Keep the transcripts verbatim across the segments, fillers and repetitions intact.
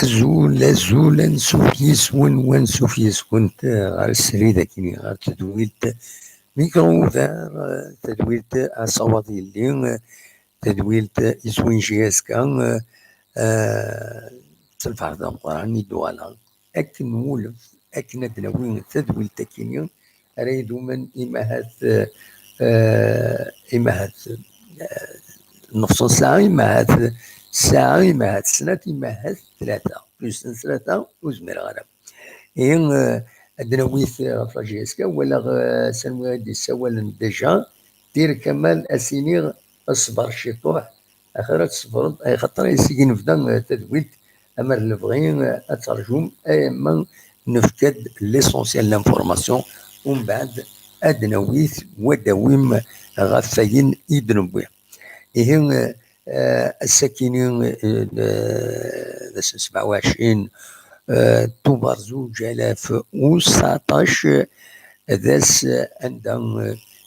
Azul, azul, ansuf yes-wen, wansuf yes-went, eh, ɣer srid akkin, ɣer tedwilt Micro Ouvert, eh, tedwilt Asawaḍ Yelli, eh, tedwilt Iswin J S K, eh, eh, s lferḥ d ameqqran i d-uɣaleɣ akken wulef, akken ad d-nawi tadwilt akkin ara idumen imahat, eh, eh, imahat, eh, nefṣ n ssaɛa, imahat ssaɛa, imahat snat, imahat tlata. Plus n tlata ur zmireɣ ara. Ihi, eh, ad d-nawi-t ɣef la J S K, walaɣ, eh, s anwi i d-yessawalen déjà. Dir Kamal, ad s-iniɣ ṣber ciṭuḥ, axir ad tṣebreḍ, axaṭer ayen i s-id-nebda, eh, tadwilt, ama d lebɣi, eh, ad terjum, ama nefka-d l'essentiel, l'information, umbeɛd ad d-nawi-t, wa d-awim ɣef wayen i d-newwi. Ihi, eh, ass-akini, eh, d ass n sebɛa u ɛecrin, eh, Tubeṛ zuǧ alaf u tseɛṭac, d ass anda,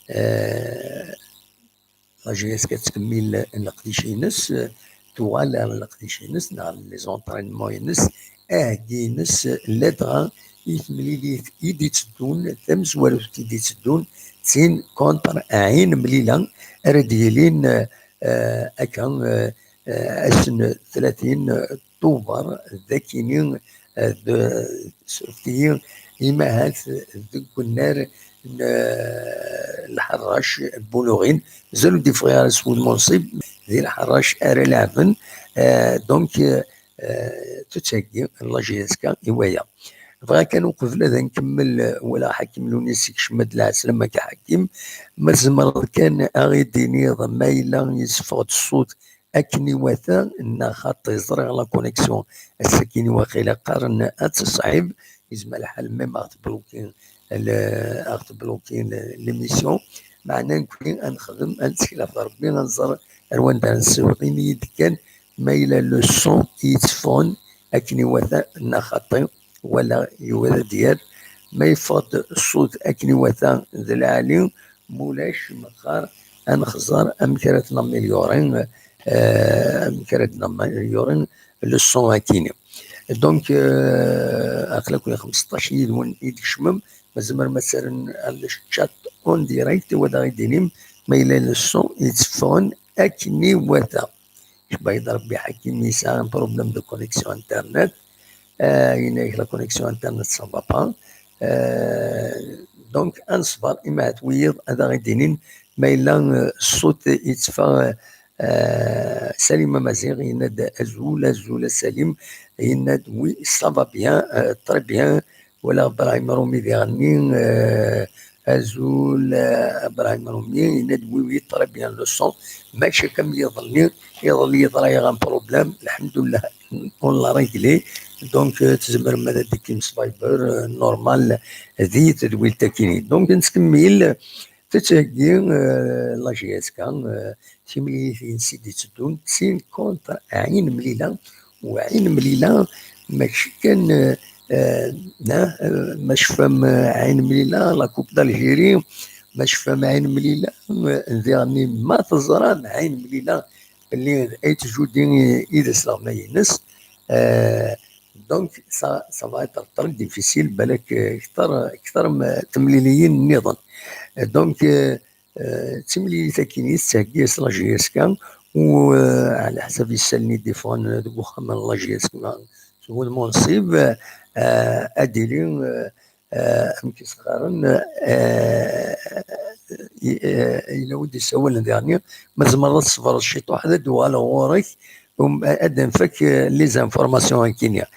eh, la J S K tettkemmil leqdic-ines, tuɣal ar leqdic-ines neɣ les entraînements-ines, aheggi-ines, ladɣa i temlilit i d-itteddun, tamezwarut i d-itteddun, d tin contre Ɛin Mlila, ara d-yilin, eh, akka, eh, eh, ass n tlatin Tubeṛ, d akini, eh, d, surfet-iyi, imahat deg unnar n, eh, Lḥerrac n Buluɣin, mazal ur d-yeffeɣ ara s wudem unṣib, di Lḥerrac ara leɛben, eh, donc, eh, eh, tettheggi la J S K i waya. Bɣiɣ kan uqbel ad nkemmel, eh, wala Ḥakim Lunis ikcem-d lɛeslama-k a Ḥakim, ma tzemreḍ kan a ɣ-id-tiniḍ ma yella yesseffeɣ-d ṣṣut akken iwata, neɣ xaṭi, ẓriɣ la connexion ass-akini waqila qqaren ad teṣɛib, yezmer lḥal même a ɣ-tebluki l-, a ɣ-tebluki l-, l'émission, meɛna nekkni ad nexdem, ad nettkel ɣef Rebbi, ad nẓer ar wanda ara nsiweḍ. Ini-yi-d kan ma yella le son i yetteffɣen akken iwata neɣ xaṭi, wala yugar ad d-yerr, ma yeffeɣ-d ṣṣut akken iwata d lɛali, mulac meqqar ad nexẓer amek ara t-namelyuri, eh, amek ara t-namelyuri le son akini. Donc, eh, aql-aken xmesṭac yid-wen i d-ikecmen, ma tzemrem ad terrem ar le chat en direct, wa d aɣ-id-inim ma yella le son yetteffɣen akken iwata. Cbayed Rebbi Ḥakim yesɛa un problème de connexion internet. Euh, yenna-yak la connexion internet ça va pas. Euh, donc, ad neṣber, imahat wiyiḍ ad aɣ-id-inin ma yella, euh, ṣṣut yetteffeɣ. Euh, Salim Amaziɣ yenna-d azul, azul a Salim, yenna-d oui, ça va bien, euh, très bien. Walaɣ Brahim Rumi diɣenni, euh, azul, euh, Brahim Rumi, yenna-d oui, oui, très bien le son. Mačči akka am yiḍelli, iḍelli yeḍra-yaɣ un problème, lḥemdullah, on l'a réglé. Donc, euh, tzemrem ad d-tekkim s Viber, euh, normal, di tedwilt akini. Donc, nettkemmil, tettheggi, euh, la J S K, euh, timlilit-ines i d-itteddun, d tin contre Ɛin Mlila, u Ɛin Mlila mačči kan, eh, eh, na, eh, ma tecfam, eh, Ɛin Mlila, la Coupe d'Algérie, ma tecfam Ɛin Mlila, eh, diɣenni ma teẓram Ɛin Mlila belli ay tjudi i d asleɣmay-ines, eh, donc ça, ça va être très difficile, balak, eh, kter, kter m-, temliliyin nniḍen. Eh, donc, eh, Eh, d timlilit akkin i tettheggi-as la J S K, u, eh, ɛla ḥsab isallen i d-iffɣen deg uxxam n la J S K, s wudem unṣib, eh, ad d-tili, eh, eh, amek i s-qqaren, eh, i-, eh, yella wi d-isawalen diɣenni, ma tzemreḍ ad tṣebreḍ ciṭuḥ, ad d-uɣaleɣ ɣur-k, um, ad d-nfak, eh, les informations akkin-nni.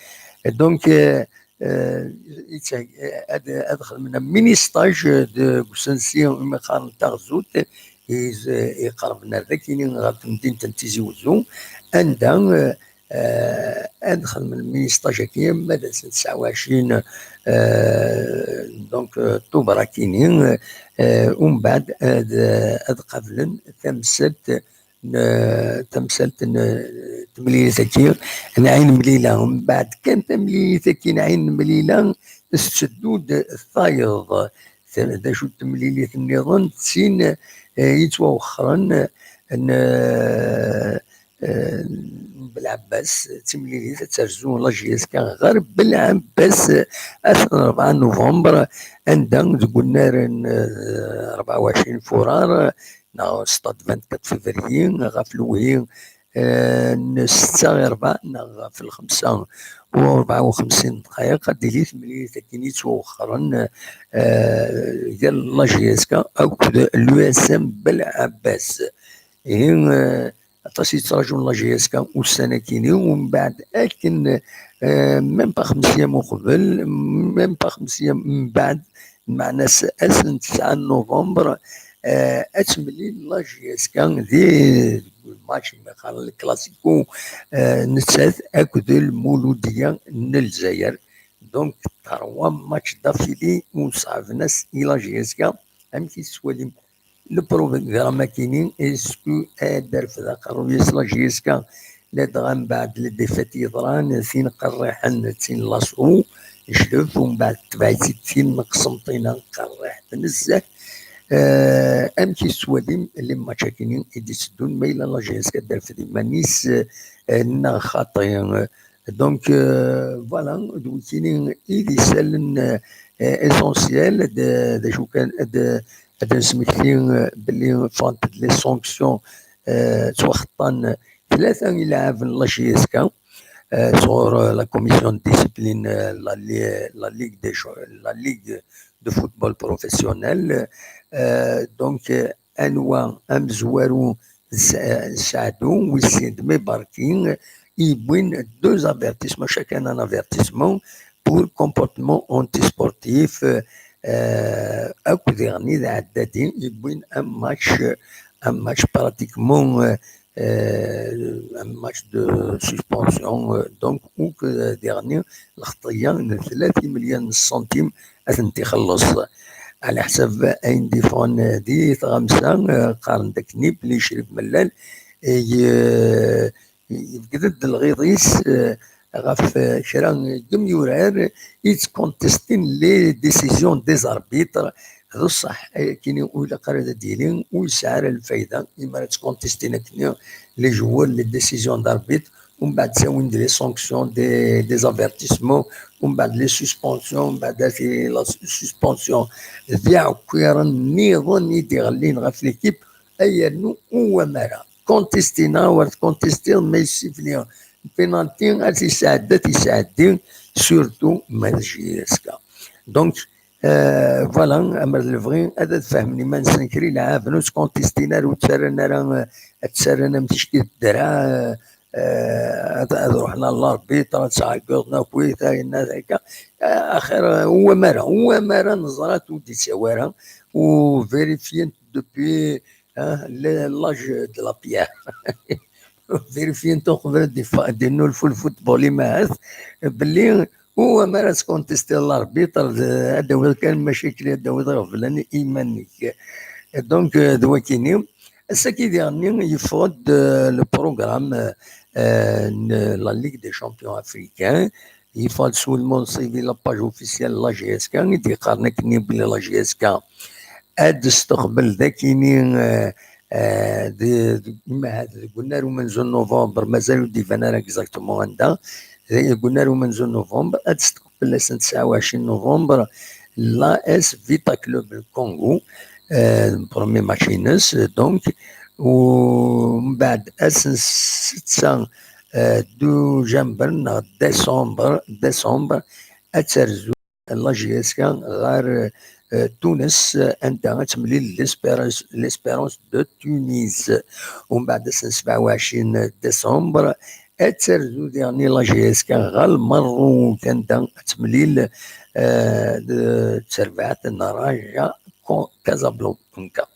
Donc, eh, eh, yetteg-, eh, ad, ad xedmen am mini stage deg usensi umi qqaren taɣzut, is-, iqerben ar dakini ɣer temdint n Tizi Wezzu, anda, eh, eh, ad xedmen mini stage-agi, ma d ass n tesɛa u ɛecrin, eh, donc, eh, Tubeṛ akini, eh, umbeɛd ad, ad qablen tamsalt n, tamsalt n temlilit-agi n Ɛin Mlila. Mbeɛd kan tamlilit-agi n Ɛin Mlila, tetteddu-d tayeḍ. D acu n temlilit nniḍen? D tin, eh, yettwawexxren n, eh, n Belɛebbas, d timlilit ad terzu la J S K ɣer Belɛebbas, ass n rebɛa november, anda deg unnar n, eh, rebɛa u ɛecrin furar, neɣ stade vingt-quatre février, ɣef lewhi, eh, n ssetta i rebɛa neɣ ɣef lxemsa u rebɛa u xemsin dqayeq, ad d-tili temlilit akken yettwawexxren, eh, gar la J S K akked l'U S M Belɛebbas. Ihi, eh, aṭas i yettraǧun la J S K ussan-akini, umbeɛd akken, eh, même pas xemsa yyam uqbel, même pas xemsa yyam mbeɛd, meɛna s-, ass n tesɛa n november, eh, ad temlil la J S K di match, mi qqaren le classico, eh, nettat akked Lmuludiya n Lezzayer. Donc, trois matchs d'affilée ur ṣeɛben ass i la J S K. Amek i tettwalim le programme akini? Est-ce que ad d-terfed aqerruy-is la J S K, ladɣa mbeɛd le défaite yeḍran, tin qerriḥen, tin laṣu, iclef, umbeɛd tetbeɛ-itt-id tin n Qsenṭina, qerriḥet nezzeh. Eh, amek i tettwalim les matchs akini i d-itteddun, ma yella la J S K ad d-terfed iman-is, eh, neɣ xaṭi? Donc, euh, voilà, d wikini i d isallen, euh, essentiel, d, d acu kan, d, ad d-nesmekti, euh, belli ffɣent-d les sanctions, euh, ttwaxeṭṭan tlata ilɛaben n la J S K, euh, sur, euh, la commission de discipline, euh, la, li-, la Ligue des cho-, la Ligue de football professionnel. Euh, donc, euh, anwa amezwaru? S-, Saɛdu, wis sin d Mibarki, yewwin deux avertissements, chacun un avertissement pour comportement antisportif, euh, akked diɣen d Ɛeddadi, yewwin un match, un match pratiquement, euh, euh, un match de suspension, euh, donc, u diɣen lxeṭṭa n tlata imelyan n ṣṣentim ad tent-ixelleṣ. Ɛla ḥsab ayen d-iffɣen di tɣamsa, eh, qqaren-d akken belli Crif Mellal, eh, ye-, yebded lɣiḍ-is, eh, ɣef, eh, kra n yemyurar yettkontestin les décisions des arbitres. D ṣṣeḥ, eh, kini ur ilaq ara ad d-yili, ur yesɛi ara lfayda, imi ara ttkontestin akken les joueurs, les décisions d'arbitre, umbeɛd ttawin-d les sanctions, des, des avertissements, umbeɛd les suspensions, umbeɛd ati la suspension d iɛekkiren nniḍen i d-iɣellin ɣef l'équipe, ay yernu uwamara. Kontestina, war tkontistiḍ, ma yessifli penalty, ad t-yesɛeddi, ad t-yesɛeddi, surtout ma d J S K. Donc, euh, voilà, amer d lebɣi ad, ad fehmen iman-nsen kra ilɛaben, ur ttkontistin ara, ur ttarran ara, euh, ad ttarran am tickit ddreɛ, euh, euh, ad, ad ruḥen ɣer l'arbitre, ad ttɛeggiḍen akkit, ayen akka. Euh, axir, euh, uwamara, uwamara neẓra-t ur d-yettawi ara, u vérifier depuis, hein, le-, l'âge de la pierre. Vérifier uqbel ad d-ifa-, ad d-innulfu lfutbol imahat, belli uwamara ad tkontistiḍ l'arbitre, d-, ad d-tawiḍ kan macakil, ad d-tawiḍ iɣeblan i iman-ik. Donc, euh, d wakini. Ass-agi diɣenni yeffeɣ-d, euh, le programme, euh, n la Ligue des Champions Africains. Yeffeɣ-d s wudem unṣib i la page officielle n la J S K, i d-yeqqaren akken belli la J S K ad d-testeqbel dakini, euh, euh, d-, d-, imahat deg unnar umenzu n november, mazal ur d-iban ara exactement anda, deg unnar umenzu n november, ad d-testeqbel ass n tesɛa u ɛecrin november, l'A S Vita Club Congo, euh, premier match-ines, donc, u mbeɛd ass n ssetta, euh, duǧember neɣ décembre, décembre, ad terzu la J S K ɣer, euh, Tunes, anda ad temlil l'Espérance, l'Espérance de Tunis. U mbeɛd ass n sebɛa u ɛecrin décembre, ad terzu diɣen la J S K ɣer Lmerruk, anda ad temlil, euh, d terbaɛt n Raja Casablanca.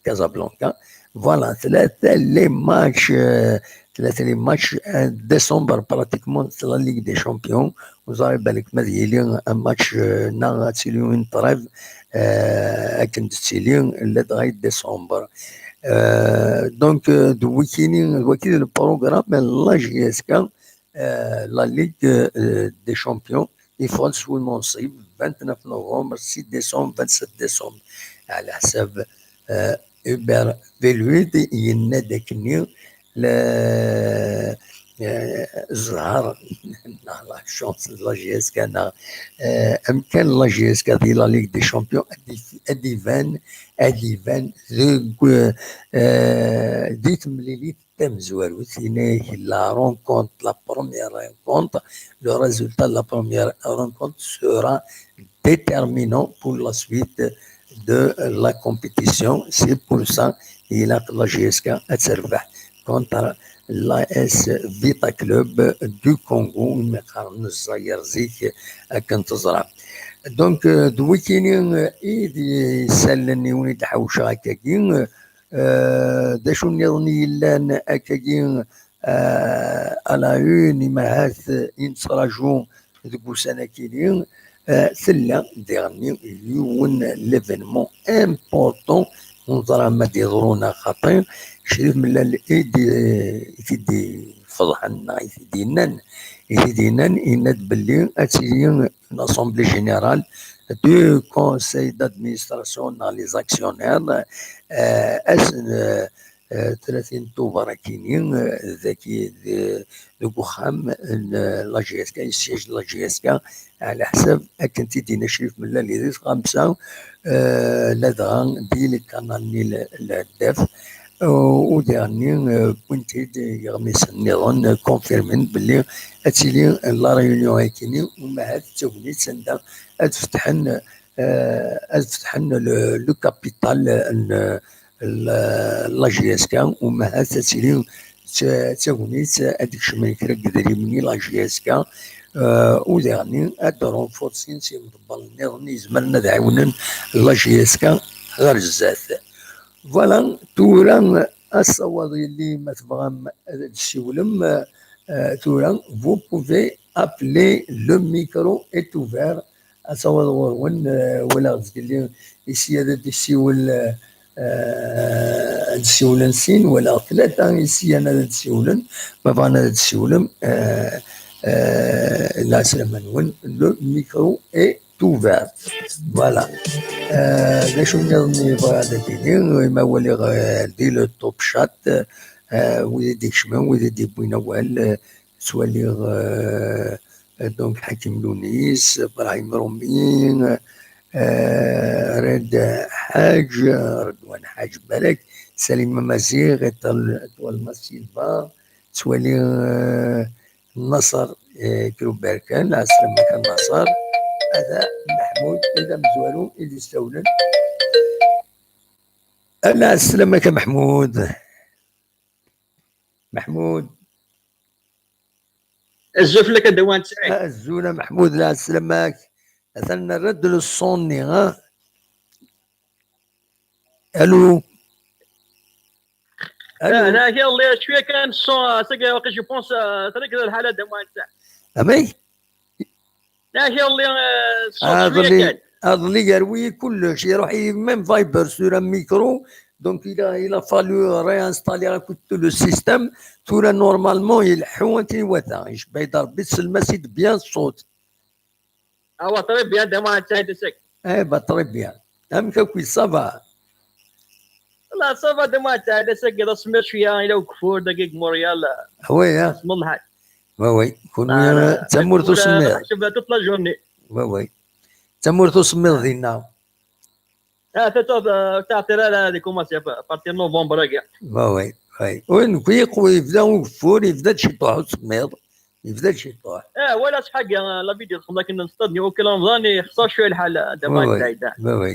Casablanca. Voilà, tlata les matchs, euh, tlata les matchs, euh, décembre pratiquement, c'est la Ligue des Champions. Vous avez بالك ما يلي un match, euh, neɣ ad tili une trêve, euh, akken d-tili, ladɣa décembre. Euh, donc, euh, d wikini, d waki le programme, la J S K, euh, la Ligue, euh, des Champions, il faut se المنصب vingt-neuf novembre, six décembre, vingt-sept décembre. على حسب, euh, Hubert Velud, yenna-d akken le, euh, zzher, la chance de la J S K, neɣ, euh, amkan la J S K di la Ligue des Champions, ad d-, ad d-iban, ad d-iban deg, euh, di temlilit tamezwarut, yenna-ak la rencontre, la première rencontre, le résultat de la première rencontre sera déterminant pour la suite de la compétition. C'est pour ça, ilaq la J S K ad terbeḥ contre l'A S Vita Club du Congo, imi qqaren Lezzayer zik akken teẓra. Donc, euh, d wikini, euh, i d isallen i wen-id-ḥawceɣ akkagi, euh, d acu nniḍen i yellan akkagi, euh, à la une, imahat i nettraǧu deg ussan-akini, euh, tella diɣenni yiwen l'événement important, ur neẓra ma d-iḍru neɣ xaṭi, Crif Mellal i d-, i t-id-ifeḍḥen neɣ i t-id-yennan, i t-id-yennan, yenna-d belli ad tili une assemblée générale du conseil d'administration neɣ les actionnaires, euh, ass n, euh, euh, tlatin Tubeṛ akini, euh, daki, de-, deg uxxam n, euh, la J S K, le siège de la J S K, ɛla ḥsab akken t-id-yenna Crif Mellal di tɣamsa, euh, ladɣa di lkanal-nni n, n Lehdaf, euh, u diɣenni, euh, wwin-t-id yiɣmisen nniḍen, euh, confirmen belli ad tili la réunion akini, umahat d tagnit anda ad fetḥen, euh, ad fetḥen le, le capital n, la, la J S K, umahat ad tili d ta-, d tagnit ad d-kecmen kra n yedrimen i la J S K, euh, u diɣenni ad d-renforcin s yimḍebbren nniḍen i izemren ad ɛiwnen la J S K ɣer zdat. Voilà, tura asawaḍ yelli ma tebɣam ad d-tessiwlem, euh, tura, vous pouvez appeler le micro est ouvert. Asawaḍ ɣur-wen, euh, walaɣ zgelli isi ad d-issiwel, euh, euh, ad d-siwlen sin, wala tlata i s-yan ad d-siwlen, ma bɣan ad d-siwlen, euh, euh, lɛeslama-nwen, le micro est ouvert. Voilà. Euh, d acu nniḍen i bɣiɣ ad d-iniɣ, imi waliɣ, euh, di le top chat, euh, wid i d-ikecmen, wid i d-yewwin awal, euh, ttwaliɣ, euh, donc Ḥakim Lunis, Brahim Rumi, euh, Red Ḥaǧ, Redwan Ḥaǧ Balak, Salima Maziɣ, Étoile, Étoile Masilva, ttwaliɣ, euh, Naṣer, euh, Kruberkan, lɛeslama-k a Naṣer, ada Meḥmud, ada amezwaru i d-isawlen. Lɛeslama-k a Meḥmud. Meḥmud. Azul fell-ak a Dda Muḥend Saɛid. Azul a Meḥmud, lɛeslama-k. Atan nerra-d le son-nni, ha? Allô? Allô? Ah, أنا كي الله شوية كان الصون، ساكي واقي، je pense, آه، ترك الحالة دموع تاع. أمي؟ أنا كي الله، آه، الصون آه، شوية ظلي، كان. آه، ظلي يروي كلش، يروح ي-، même Viber sur un micro, donc il a, il a fallu réinstaller un coup tout le système. Tura normalement يلحو أنت وثا، يشبه يضرب بس المسيد bien الصوت. Ah, très bien, demain, tiens, de sec. Eh ben, très bien. Amek akk, ça va? Là, ça va, demain, tiens, de sec, de semaine, je suis là, il est au cours de Gig Montréal. Ah oui, hein? اسم الله. Oui, oui. كون ويا تمورت وسمير. Je vais toute la journée. Oui, oui. تمورت وسمير دينا. Ah, t'as, t'as, t'as, t'as, là, là, des commencé à partir de novembre, là. Bah oui, oui. Oui, donc, oui, oui, il venait au four, il venait de chez toi, au sommet. Il venait de chez toi. Ah, voilà, c'est ça, la vidéo, comme ça, qu'il y a un stade, au Ramadan, et ça, je suis le hal, de Oui, oui. Bah oui.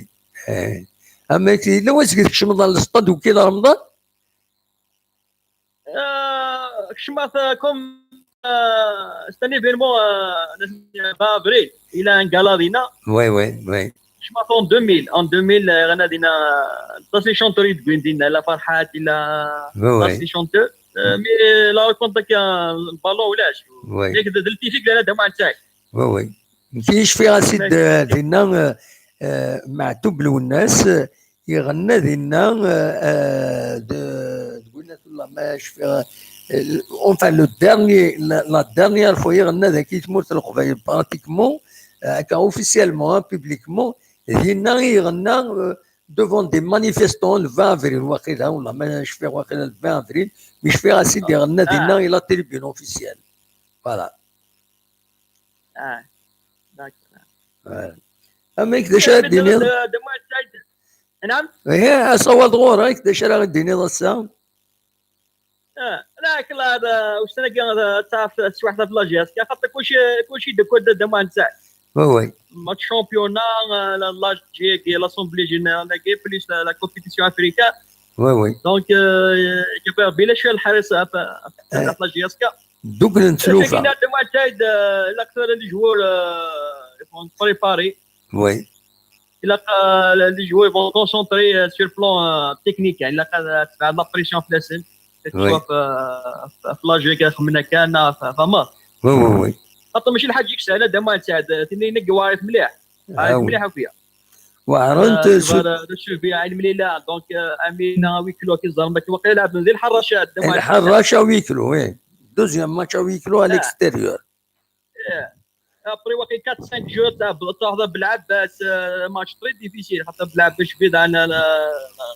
Eh. Ah, mais c'est, là, où est-ce que tu me dans le stade au Ramadan? Euh, je m'attends comme, euh, c'est un événement, euh, le vingt avril. Il a un gala, Rina. Oui, oui, oui. Je m'attends en deux mille. En deux mille, euh, Rina, Rina, ça c'est chanteur de Gwendina, la Farhat, il a, Oui, ça oui. c'est chanteur. Euh, mais la rencontre avec un ballon, là, je Oui. Mais que de le typique, là, de Marseille. Oui, oui. كي شفيغ اسيد دينا، آه، آه، معتوب لوناس، آه، يغنى دينا، آه، آه، د-، تقول لنا والله ما شفيغ، آه، enfin le dernier, la, la dernière fois يغنى ذاك تمورت القبايل pratiquement، آه، هكا officiellement، آه، publiquement، دينا يغنى، آه، devant des manifestants le vingt avril واقيلا، والله ما شفيغ واقيلا le vingt avril، mais شفيغ اسيد يغنى دينا la tribune officielle. Voilà. اه، داكور. آه. اما كيفاش غادي دو، دو، دو موا سعيد. نعم. ايه، اصوات غورك، كيفاش راه غادي نضسا؟ اه، لا، كلا هذا، واش تلقى هذا، تعرف، شي واحد في لاجياس، كي خاطر كلشي، كلشي دو كود دو موا سعيد. وي، وي. ماتش شامبيونا، آه، لا، لاجيك، لاسومبلي جينيرال، لا كي بليس لا، لا كومبيتيسيون افريكان. وي، وي. دونك، آه، كيبقى بلا شويه الحريس في، في، آه. في لاجياس كا. دوك نتلوفا. كاين دو موا سعيد، آه، لا كثر لي جوور، آه، يكون بريباري. وي. الا ق-، لي جوور فون كونسونطري سور بلون تكنيك، يعني الا ق-، تبع لا بريسيون في لاسن، وي. تشوف في، في، في لاجيك خمنا كان، ف-، فما. وي، وي، وي. خاطر ماشي الحاجه يكسر، لا دو موا سعيد، تيني نقي واعرف مليح. عارف عاود. مليح وفيها. وعرفت آه، سو- سوفا، سوفي، عين مليلة. دونك، آه، امين وي كلو كي زرمك وقيلا لعب ذي الحراشات، دو موا سعيد. الحراشة وي كلو، وي. دوزيام ماتش وي كلو على آه. الاكستيريور. إيه. ابري واقي كات سانك جور تاع ب-، تاع هذا بلعباس، آه، ماتش تري ديفيسيل، خاطر بلعباس بعيد على لا، لا،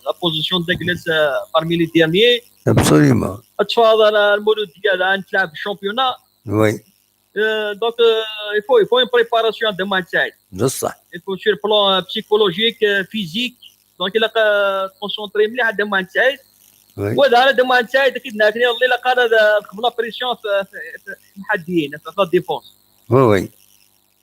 لا بوزيسيون دو جليس، آه، بارمي لي ديرنيي. ابسوليومون. تفاضل المولود ديالها نتلعب في الشامبيونا. وي. آه، دونك، آه، يفو، يفو اون بريباراسيون دو ماتش تاعي. بصح. يفو سور بلون بسيكولوجيك، آه، فيزيك. دونك الا ق-، كونسونطري مليح على دو موا سعيد. وي. وهذا على دو موا سعيد كي دناكني اللي لا قال هذا خدم لا بريسيون في، في، في المحديين، في، في لا ديفونس. وي، وي.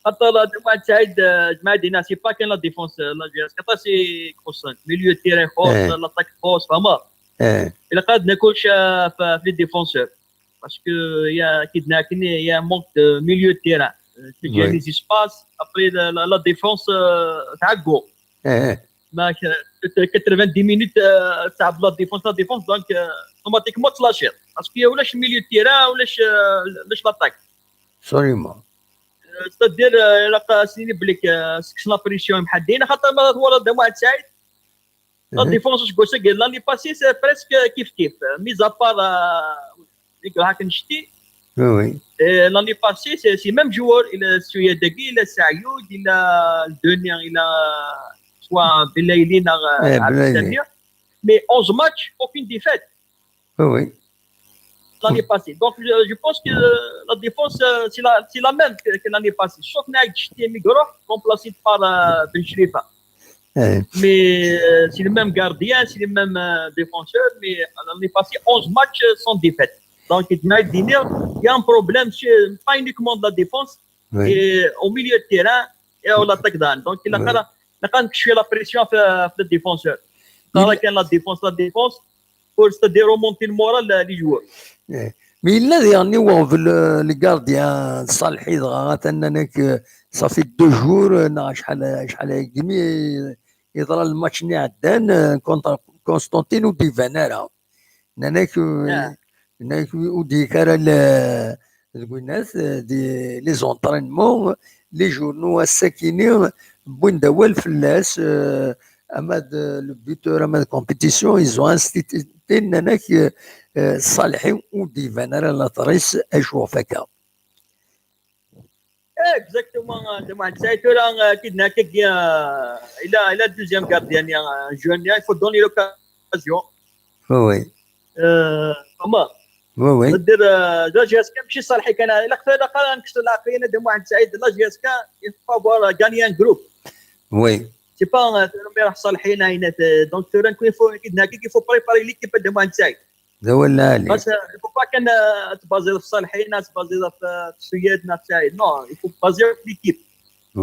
خاطر لا دو موا سعيد، آه، جماعه دينا سي با كاين لا ديفونس، آه، لا جي اس كاطا سي كوسن ميليو تيري خوس، إيه. لاتاك خوس، فما. ايه. الا قاد ناكلش، آه، في، في لي ديفونسور. باسكو يا كي دناكني يا مونك دو ميليو تيران. تجي وي. لي زيسباس، ابري لا، لا، لا ديفونس، آه، تعقو. ايه. ما ك-، كتر فان دي مينوت، آه، تلعب لا ديفونس، لا ديفونس، دونك، آه، اوتوماتيكمون تلاشيط. باسكو يا ولاش الميليو تيران، ولاش، آه، ولاش لاتاك. ابسوليومون. آه، ستادير، آه، الا قاسيني بليك، آه، سكس لا بريسيون محدين، خاطر ما هو لا دو موا سعيد. لا ديفونس جو سيغ لاني باسي سي بريسك كيف كيف، ميز ابار، آه، يقول هاك نشتي. وي، وي. إيه، لاني باسي سي، سي ميم جوور، الى سويا داكي، الى سعيود، الى الدوني، الى سوا بلايلي، نا إيه، عبد بلايلي. السميع. مي اونز ماتش، اوكين ديفيت. وي، وي. L'année passée. Donc, je, je pense que la défense, euh, c'est la, c'est la même que, que l'année passée. Sauf Naïd Chitemi Groh, remplacé par, euh, Ben Chrifa. ايه. Mais, euh, c'est le même gardien, c'est le même, euh, défenseur, mais l'année passée, onze matchs, euh, sans défaite. Donc, il y a un problème, c'est pas uniquement de la défense, وي. et au milieu de terrain, et au l'attaque d'âne. Donc, il a Oui. pas la, il a pas que je suis la pression في، في le défenseur. Il- Quand la défense, la défense, pour se déremonter le moral, les joueurs. إيه. مي يلا ديغني وغ في لي كارديان صالحي دغا تنانك صافي دو جور نا شحال شحال كمي يضرا الماتش ني عدان كونتر كونستانتين وديفان راه ناناك آه. ناناك وديك راه ال- دوك الناس دي لي زونطرينمون لي جورنو الساكيني بوين داوال فلاس آه، اما د- لو بوتور اما كومبيتيسيون ايزو انستيتي ناناك آه، صالحي وديفان راه لا تريس اشوف هكا. Exactement, de moi, c'est que là, qui n'a que bien, il a, il a deuxième gardien, un jeune, il faut donner l'occasion. وي وي. Euh, comment وي وي. C'est-à-dire, euh, la G S K, ماشي صالحي كان، الا خفينا قال نكسر العقليه، دي واحد سعيد، la G S K, il faut avoir gagné un groupe. وي. C'est pas, euh, tura mi iruḥ Ṣalḥin, Ɛinat, euh, donc tura nekk il faut, nekk d nekk, il faut préparer l'équipe de Mohamed Saïd. D awal lɛali. Parce que il faut pas kan, euh, tbaziḍ ɣef Ṣalḥin, tbaziḍ ɣef, euh, Suyad, neɣ Saïd. Non, il faut baziḍ ɣef l'équipe.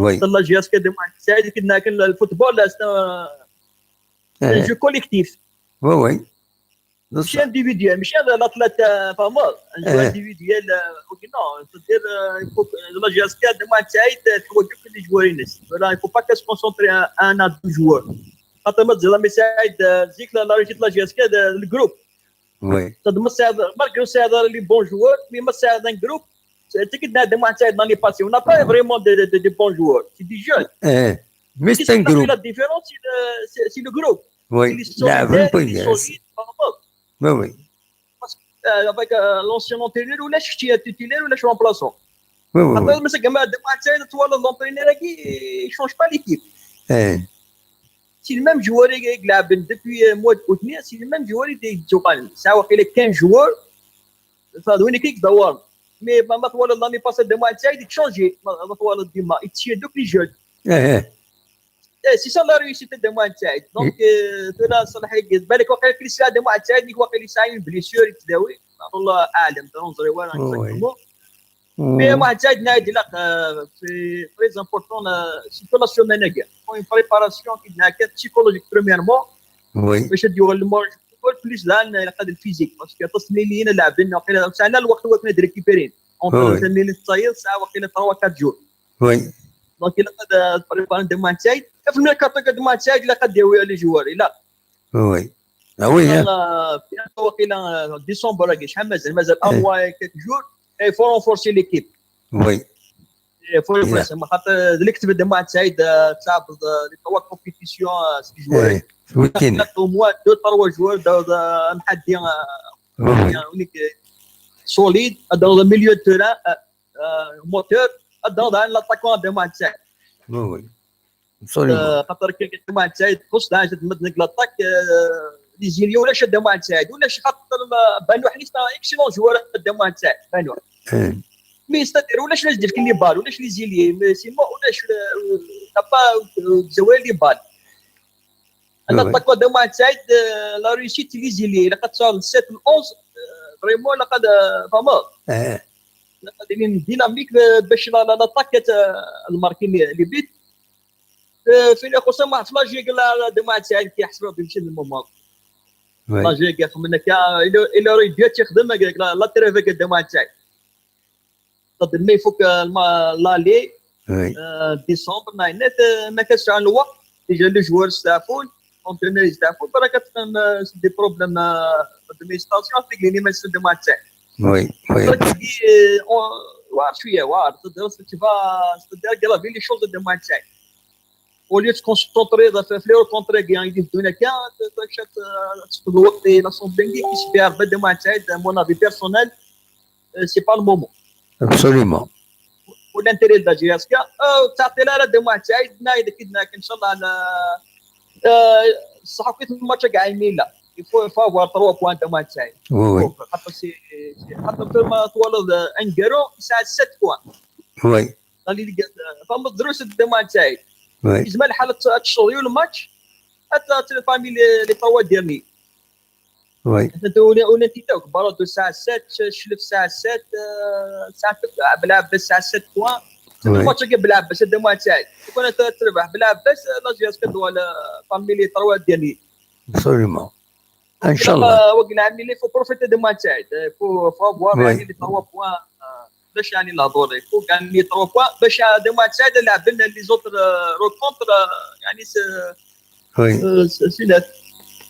Oui. C'est la J S K de Mohamed Saïd, nekk d nekk, le football, c'est un, c'est un Eh, jeu collectif. oui, oui. ماشي individuel, ماشي هذا l'athlète, euh, فاهمة؟ Un jeu Eh. individuel, euh, ok, non, c'est-à-dire, euh, il faut que la J S K de Mohamed Saïd, euh, تحوج كل les joueurs. Voilà, il faut pas qu'elle se concentre à un à deux joueurs. خاطر ما تزيد، mais Saïd, euh, زيك la, la réussite de la J S K, de, le groupe. Oui. C'est-à-dire, ما تساعد، malgré تساعد les bons joueurs, mais ما تساعد un groupe. C'est que dans le Mohamed Saïd, dans les passés, on n'a pas vraiment de, de, de, de bons joueurs. C'est des jeunes. Eh, mais Qui c'est un fait groupe. La différence, c'est le, c'est, c'est le groupe. Oui. Il est لاعبين solidaire, il est كويس. Solide, par rapport. Oui, oui. Euh, avec, euh, l'ancien entraîneur, ولا شفتي titulaire ولا remplaçant. Oui, oui, oui. خاطر مثلا كما هاد الماتش هذا، طوال l'entraîneur هاكي، il change pas l'équipe. Eh, C'est le même joueur اللي يلعب depuis, euh, mois d'août, c'est le même joueur اللي يتوقع. ساعة واقيلا كان joueur، فهذا وين كيك دور. Mais ما، ما طوال l'année passée de Mohamed Saïd يتشونجي، ما، ما طوال ديما يتشي دوك les jeunes. eh, eh. Eh, c'est ça la réussite de Mohamed Saïd. Donc, euh, tura Salah يقول بالك واقيلا كريستيانو de Mohamed Saïd، اللي واقيلا يسعى une blessure يتداوي. الله أعلم، تنظري وين Oui. exactement. Mm. Mais Mohamed Saïd نايد لا، euh, c'est très important, euh, surtout la semaine هاكي. Faut une préparation كي هناك psychologique premièrement. Oui. باش تديو le moral plus الان على قد le physique، parce que تصميميا لاعبين واقيلا ساعنا الوقت هو كنا récupérer. Entre Oui. تمرين التصيد ساعه واقيلا trois quatre jours. Oui. Donc il a قد préparer de Mohamed Saïd. في le mercato de Mohamed Saïd il a قد يهوي les joueurs. Il a Oui. Ah oui, hein. آه، في واقيلا décembre هاكي شحال مازال؟ مازال un إيه. mois et quelques jours. Il faut renforcer l'équipe. Oui. Il faut renforcer. ما خاطر اللي كتب de Mohamed Saïd، آه، تلعب les trois compétitions، آه، six joueurs. Eh, week-end. Au moins deux trois joueurs dans محدين، آه، Oui, oui. يعني، solide dans le milieu de terrain, euh, moteur dans l'attaquant de Mohamed Saïd. Oui, oui. Absolument. آه، خاطر كي كنت مع سعيد خص داعش تمد لك l'attaque، آه، les ailiers ولا شاد مع سعيد ولا شي خاطر، آه، بانو حنيس excellent joueur مع سعيد بانو. Eh, Mais c'est-à-dire ولا شي ناس دير les balles ولا شي les ailiers، mais c'est moi ولا شي، آه، t'as pas زوال les balles. انا oui. L'attaque de مع سعيد، آه، la réussite les ailiers لقد صار sept و onze، آه، vraiment لقد، آه، فما Eh, لقد une dynamique، آه، باش la, la, l'attaque، آه، الماركين les buts. آه، فين يخص ما في la G S K لا، لا، de مع سعيد كيحسبوا بمشي للمومون. oui. La G S K خمنا كا، il aurait dû يخدم هكاك، la, la trêve هكاك de مع سعيد. قد ما يفك، آه، الما-، l'aller، Oui. آه، décembre، ناينات، آه، ما كانش عن الوقت. Déjà les joueurs استعفوا، l'entraîneur استعفوا، برا كتكون، آه، des problèmes، آه، d'administration، في les ما يسد مع سعيد. Oui, oui. Donc, euh, on-، واعر شويه، واعر. C'est-à-dire tu vas، c'est-à-dire aggraver les choses de مع سعيد. Au lieu de se concentrer في les rencontres كي غادي يدونا كاع، تكشف، آه، تفقد الوقت، la semaine كي كيسبيها ربي de مع سعيد، mon avis personnel، آه، c'est pas le moment. Absolument. و l'intérêt de la G S K، آه، تعطي لها de مع سعيد، نايد كيدنا ان شاء الله على، آه، صح كيف الماتش كاع يميل لا. Il faut، il faut avoir trois points de مع سعيد. Oui, oui. خاطر c'est، c'est، خاطر في ما طوال un garrot يسعى sept points. Oui. قال لي لقيت، آه، فما دروس de مع سعيد. Oui. يزمى الحالة تشوفي الماتش، حتى تلقى parmi les، les trois derniers. Oui. انت ولا، ولا انت تاوك برضو الساعه ستة، شلف الساعه ستة، آه، ساعه بلعب بس الساعه ستة بوان. Oui. الماتش كي بلعب بس هذا ما تساعد. كون انت تربح بلعب بس، la G S K دوال parmi les trois derniers. Absolument. ان شاء الله. وقيلا عمي لي faut profiter de ما تساعد. Faut، faut avoir Oui. يعني les trois points، آه، باش يعني الهضور، faut يعني les trois points باش هذا ما تساعد نلعب لنا les autres، آه، rencontres، آه، يعني c'est، Oui. آه، c'est، c'est net.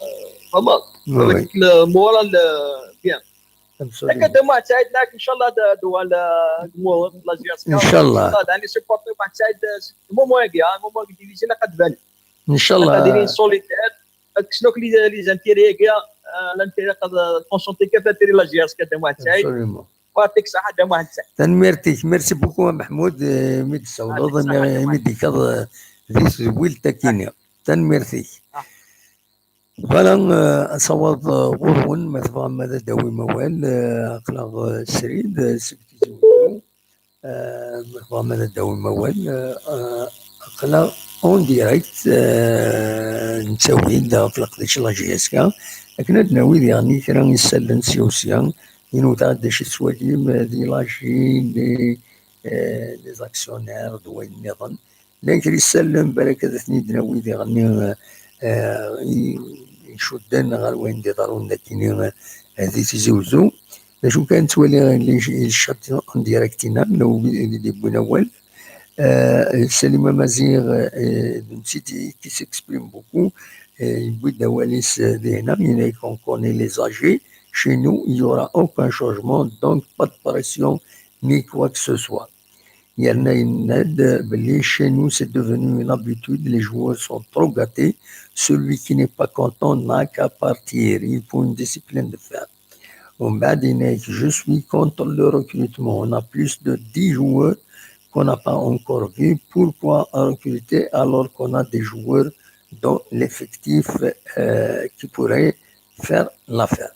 آه، فما Oui. هذاك le moral، آه، bien. Absolument. هكا ما تساعد لك ان شاء الله، دوال، آه، جمهور la G S K. إن شاء الله. يعني supporter ما تساعد، آه، moment هاكي، آه، moment هاكي ديفيزيون قد بان. ان شاء الله. قادرين solidaire. كسلوك les، les intérêts كاع، آه، l'intérêt قد concentré كيف l'intérêt la G S K de ما تساعد. Absolument. ويعطيك الصحة de ما تساعد. Tanmirt-ik, merci beaucoup محمود. آه، mi d-tessawleḍ, يعطيك الصحة de ما mi d-tekkaḍ, آه, di tedwilt akkin. Tanmirt-ik. آه. Voilà, آه, asawaḍ, آه, ɣur-wen, ma tebɣam ad d-tawim awal, آه, aql-aɣ, آه, srid, آه, sbek izewǧen. آه, ma tebɣam ad d-tawim awal, آه, آه, Aql-aɣ en direct, euh, nettawi-d ɣef leqdic n la J S K, akken ad nawi diɣen kra isallen sya u sya, inuda-d acu tettwalim, euh, di la J, di, euh, les actionnaires, d wayen nniḍen. Llan kra isallen, balak ad ten-id-nawi diɣen, euh, euh, i-, icudden ɣer wayen d-iḍerrun nekkini, euh, di Tizi Uzzu. D acu kan, nettwali les, les chats en direct-inna, n wid i d-yewwin awal. Euh, Salim Amazigh, euh, d netta i qui s'exprime beaucoup, euh, yewwi-d awal-is, euh, dinna, yenna-k: on connaît les âgés, chez nous, il y aura aucun changement, donc pas de pression, ni quoi que ce soit. Yerna yenna-d belli chez nous, c'est devenu une habitude, les joueurs sont trop gâtés, celui qui n'est pas content n'a qu'à partir, il faut une discipline de fer. Umbeɛd yenna-k: je suis contre le recrutement. On a plus de dix joueurs qu'on n'a pas encore vus. Pourquoi recruter alors qu'on a des joueurs dans l'effectif, euh, qui pourraient faire l'affaire?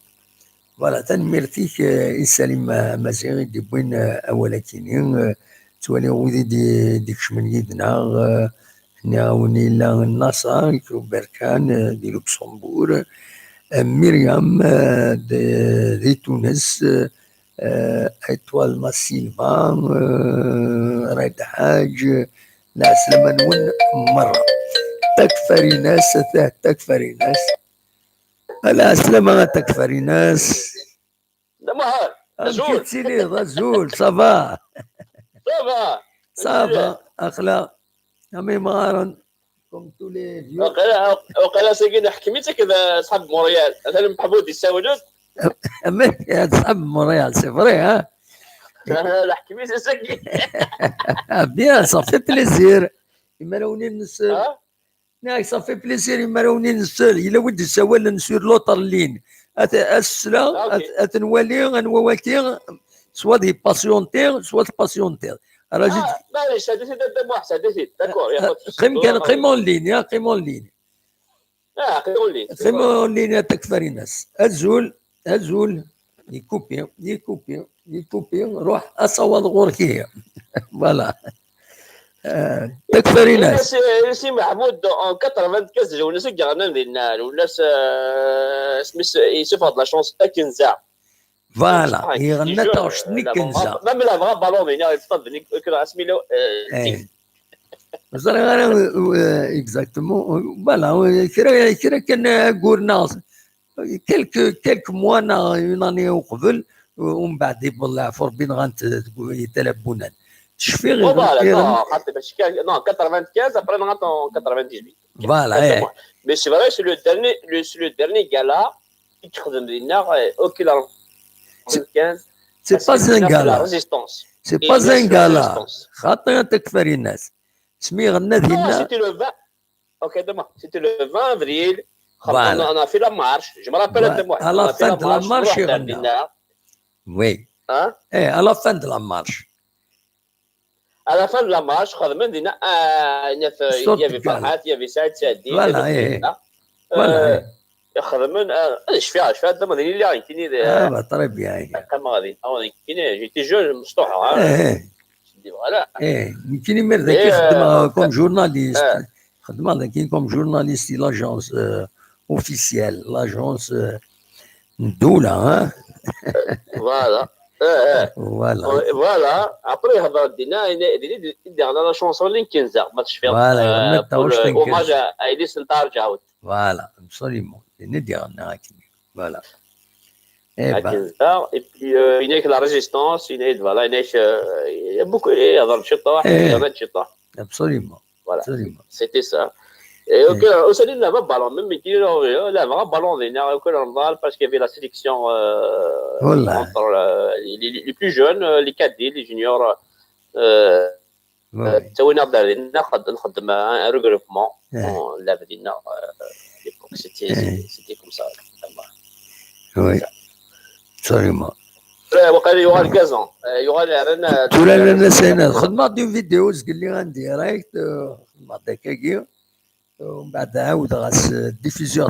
Voilà, tanemmirt-ik, euh, i Salim, euh, Amazigh i d-yewwin, euh, awal-akini. Euh, ttwaliɣ wid i d-, d-ikecmen yid-neɣ, euh, nniɣ-awen yella Nasser, Berkan, euh, di Luxembourg, euh, Myriam, euh, di, di Tunes, euh, euh, Étoile Massilva, euh, Red Haj, lɛeslama-nwen merra. Takfarinas, ta-, Takfarinas. Lɛeslama a Takfarinas. D amahar. Amek i tettiliḍ? Azul, ça va? Ça va. Ça va, aql-aɣ am imɣaren, comme tous les vieux. Waqila, waqila sagi neḥkem-itt akked ṣṣḥab Montréal. Atan Meḥmud yessawel-d. Amek, ṣṣḥab Montréal, c'est vrai, hein? Neḥkem-itt sagi. Ah, bien, ça fait plaisir. Imarawen-nnes. Nniɣ-ak, ça fait plaisir, imarawen-nnes. Yella wi d-yessawalen sur l'autre ligne. At, asla, Ah, ok. At, at nwali anwa waki, soit d-yepassionti, soit tpassiontiḍ. Alors, j'ai Ah, maɛlic, sɛeddi-t-id a Dda Muḥ, sɛeddi-t-id. D'accord, y a pas de souci. Qim kan, qim en ligne, ya, qim en ligne. Ah, qim en ligne. Qim en ligne a Takfarinas. Azul, azul. Yekupi, yekupi, yekupi. Ruḥ, asawaḍ ɣur-k ihi. Voilà. Euh, Takfarinas. Si, si Meḥmud, en quatre-vingt-quinze, Lwennas i yeɣnan dinna, Lwennas, euh, isem-is, yessufeɣ-d la chanson Akenza. Voilà, yeɣna taɣect-nni Kenza. Même la vraie ballon, il y a une stade de Nicolas Asmilo. Ẓriɣ ara, euh, exactement, voilà, euh, kra, kra kan aggur-nneɣ, quelques, quelques mois neɣ une année uqbel, euh, umbeɛd iwweḍ leɛfu Rebbi nɣan-t deg Tala Bunan. Tecfiɣ Bon, iɣ- voilà, iɣ- non, xaṭi, mačči kan, non, quatre-vingt-quinze, après, non, attends, quatre-vingt-dix-huit. Voilà, eh. Mais c'est vrai, c'est le dernier, le, c'est le dernier gala qui te donne les nerfs, euh, ok, là, quatre-vingt-quinze. C'est pas un La gala. résistance. C'est Et pas bien un sûr, la gala. résistance. Xaṭi a Takfarinas. Asmi iɣenna Non, dinna. C'était le vingt. Ok, demain, c'était le vingt avril. Voilà. On a, on a fait la marche. Je me rappelle Voilà. De moi. À la On a fait fin la de la marche, marche, نروح يغنى. دينا. Oui. Hein? Eh, à la fin de la marche. À la fin de la marche, خدمنا دينا، آه، il y a- Sorte il y avait de gala. Farhat, il y avait Saïd Saadi, Voilà, il y avait eh. Dina. Voilà, Euh, eh. خدمنا، آه، شفيع، شفيع، دابا ديني اللي عينتيني، آه، Ah, bah, très bien, eh. كان غادي. آه، كاين، j'étais jeune، مسطوح، آه. Eh, eh. Je dis, voilà. Eh, nekkini imir dagi Eh, xeddmeɣ euh, comme journaliste. eh. Xeddmeɣ dagi comme journaliste di l'agence, euh, officielle, l'agence, euh, n ddula, hein? Voilà. Eh, eh. Voilà. Ouais, voilà. Après, هضر دينا، دينا، دينا، دينا la chanson اللي كنزا، ما تشفيض. Voilà, Euh, يغنى pour le Taoch Tenkens. Hommage à Elis Ntar Djaoud. Voilà, absolument. Yenna-d, yenna-k. Voilà. Eh ben, Akenza. Et puis, euh, il y a que la résistance, il y a, voilà, il y a, euh, il y a beaucoup, il y a dans le Chita, Eh. il y en a de Chita. Absolument. Voilà. Absolument. C'était ça. Et ok, aussi, il y a un ballon, même qui est là, il y a un vrai ballon, il y a un vrai ballon, parce qu'il y avait la sélection, euh, Voilà. Entre, euh, les, les- les plus jeunes, euh, les cadets, les juniors, euh, Ouais. تسوينا دار لنا نخدم un regroupement. Eh. نلعب دينا، euh, l'époque, c'était, Eh. c'était comme ça. Oui. Absolument. وقال يوغال كازون، يوغال يعلن. Tura la nasa, xedmeɣ-d une vidéo, zgelli en direct, euh, xedmeɣ-d akkagi. ومن بعد عاودغ-as diffusion,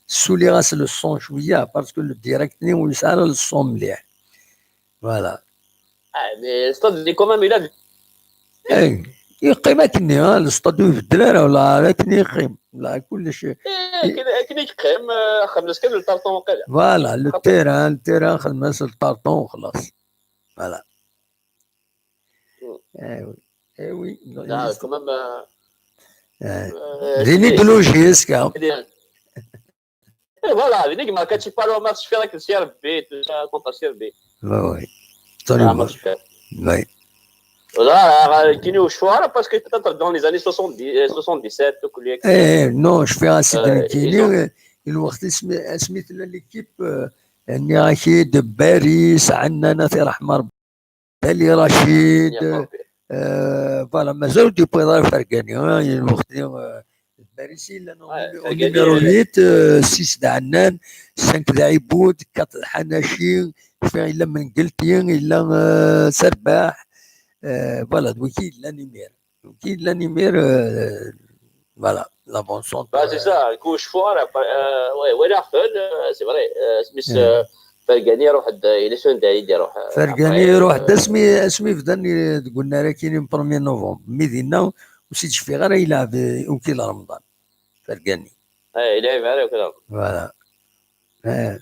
سوليغ-as le son شوية, parce que le direct-nni ur yesɛi ara le son مليح. Voilà. Ah, mais c'est quand même, il a Eh, Yeqqim akken, ha, le statut ur ibeddel ara, wala akken yeqqim. La, kullec. Akken akken i yeqqim, eh, xedmen-as kan le tartan waqila. Voilà, le terrain, le terrain xedmen-as le tartan u xlaṣ. Voilà. Hmm. Eh oui. Eh oui. Là, quand même, euh, Eh. euh, Din i d-nuji azekka. Et voilà, din i yemma Cathy Paloma, tecfiḍ akken si Rebbi, tout ça, contre si Rebbi. Oui, oui. Ah, Absolument. ma tecfiḍ. Oui. Voilà, euh, kini ur cfiɣ ara, parce que peut-être dans les années soixante-dix, euh, soixante-dix-sept, tout le Eh, non, je fais un site Euh, de kini, ils ont- euh, il y a l'équipe, euh, Niaki de Baris, Annan, Nasser Ahmar, Bali Rachid, Il y a pas- euh, voilà, mazal ur d-yewwiḍ ara Fergani, hein, il y a Baris, il est Ouais, au Fergani, numéro euh, huit, euh, six de Annan, cinq de Iboud, quatre de Hanachi, il y a Mengelti, il y a, euh, Serbah, euh, voilà, donc il y a l'animir. Donc il y a l'animir, euh, voilà, l'avancante. Bah, c'est ça, كي ur cfiɣ ara, euh, ouais, ouais, la fin, euh, c'est vrai, euh, Smith, Ouais. euh, Fergani, يروح د-, il est sur une idée, يروح, euh, Fergani après, يروح euh, d asmi, asmi bdan i-, deg unnar akkin premier novembre. Mi dinna, ur s-id-cfiɣ ara, yelɛeb, eh, ukil Remḍan. Fergani. Eh, il est arrivé, كذا. Voilà. Eh,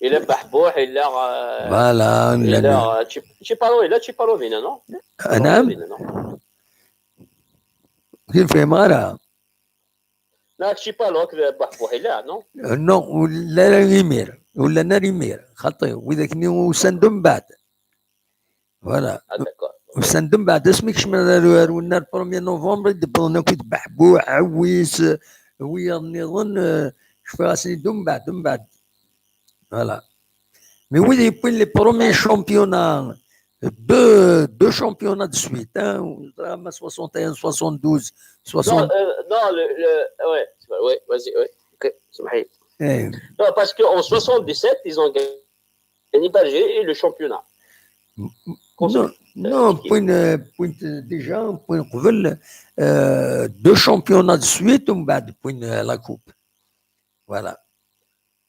Il est Bahbouh, il est, euh, voilà, il est, la- euh, Chi-, Chiparo, il est Chiparo, dinna, non? Ah, naam. Dinna, non? Ur fhimeɣ ara. لا، Chiparo, كذا Bahbouh, il est, non? Non, ur llan ara imir. Ur llan ara imir. Xaṭi, widak-nni usan-d mbeɛd. Voilà. Ah, d'accord. Usan-d mbeɛd, asmi kecmen ar, ar unnar premier novembre, i d-wwḍen akk-, d Bahbouh, Awis, wiyaḍ nniḍen, eh, cfiɣ-asen-id mbeɛd, mbeɛd. Voilà. Mais wid yewwin les premiers championnats, deux, deux championnats de suite, hein, ma soixante et un, soixante-douze, Non, soixante. Euh, non, le, le, ouais, c'est vrai, ouais, vas-y, ouais. Ok, c'est vrai. Eh, Non, parce qu'en soixante-dix-sept, ils ont gagné Berger et le championnat. Non, non, point, euh, point, euh, déjà, point qbel, euh, deux championnats de suite, ومن بعد point, euh, la coupe. Voilà.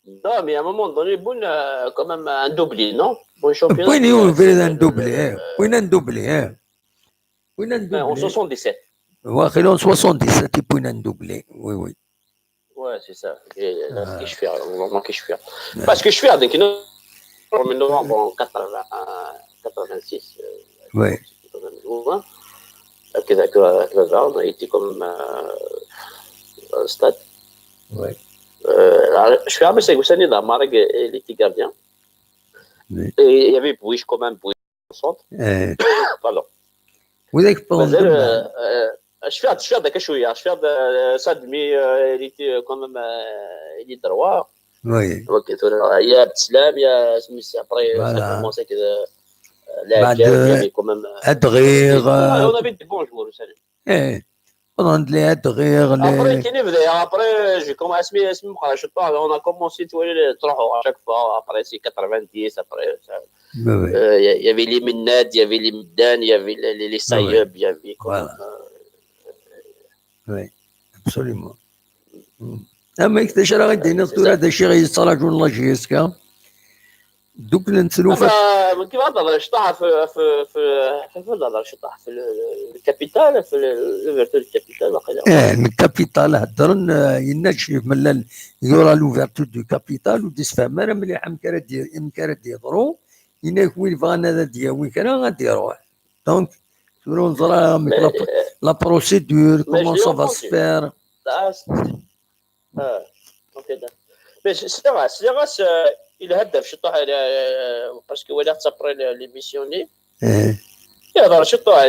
Non, mais à un moment donné, bon, euh, quand même un doublé, non? Bon, championnat, Point, euh, il y a euh, un doublé, hein. Point un doublé, hein. Point un euh, en doublé. soixante-dix-sept. واخا en soixante-dix-sept, point un doublé. Oui, oui. Ouais, c'est ça. Et là, Ah. كي شفيع, vraiment, كي شفيع. Parce que شفيع, donc, non, en novembre en quatre-vingts, quatre-vingt-six, euh, Ouais. quatre-vingt-douze, hein. هكذا، هكذا، هكذا، on a été quand même, euh, au stade. Ouais. Euh, شفيع, mais c'est que c'est Nida Marek, il était gardien. Oui. Et il y avait Bouich quand même, Bouich au centre. Eh, Pardon. وذاك بون مازال, euh, euh, شفيع, شفيع هذاك شويه, شفيع هذا, euh, Sadmi, euh, il était, euh, quand même, euh, il est droit. Oui. Donc, il y a Abdeslam, il y a Smith, après, ça a Voilà. commencé que, euh, بعد, il y avait quand même, euh, Adrir, on euh, avait de bons joueurs aussi. Eh, pendant les Adrir, Après, les... كاين بدا, après, j'ai commencé, اسمي, اسمي مقرا شطاح, on a commencé تروحوا à chaque fois, après, c'est quatre-vingt-dix, après, ça, Oui, oui. euh, il y a- il y avait les Minad, il y avait les Midan, il y avait les, les, les Oui, oui. Sayeb, il y avait quand Voilà. même, euh, Oui, absolument. Mm. Ama d acu ara ɣ-d-tiniḍ tura, d acu i ɣ-yettṛaǧun la J S K? Dduklen tlufa. Ah, bah, كيما هضر شطاح في, في, في, في, في هضر شطاح في le, le capital, في le, l'ouverture du capital, واقيلا. Eh, le capital, heddren, eh, yenna-d Ccix Mellal, il y aura l'ouverture du capital, ur d-yessefham ara mliḥ amek ara d-, amek ara d-yeḍru, yenna-ak win bɣan ad d-yawi kra, ad d-iruḥ. Donc, tura ur neẓra amek la, la procédure, comment ça va se faire. Ah, c'est, ah, ok, d'accord. Mais c'est, c'est vrai, c'est vrai, c'est, euh, il a هدف شطاح, euh, parce que ولا après l'émission, Eh, يهضر شطاح,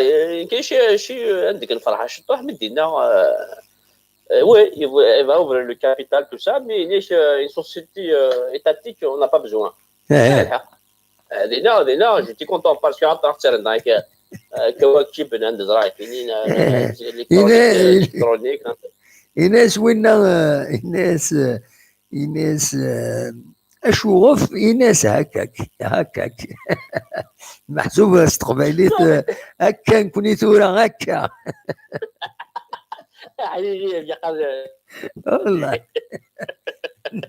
كاين شي, شي عندك الفرحة شطاح, mais دينا, euh, euh, oui, il va, il va ouvrir le capital, tout ça, mais il est, euh, une société, euh, étatique, on n'a pas besoin. eh, الحق. هذه لا، هذه لا، j'étais content parce que عطى أكثر هناك, آه، كواكب عند زراعي كاينين, آه، إيه. électronique, إيه. électronique. Ines winna, eh, Ines, eh, Ines, eh, acuɣef, Ines hakkak, hakkak. Meḥsub s teqbaylit, eh, akka nekni tura, akka. علي لي يقال والله.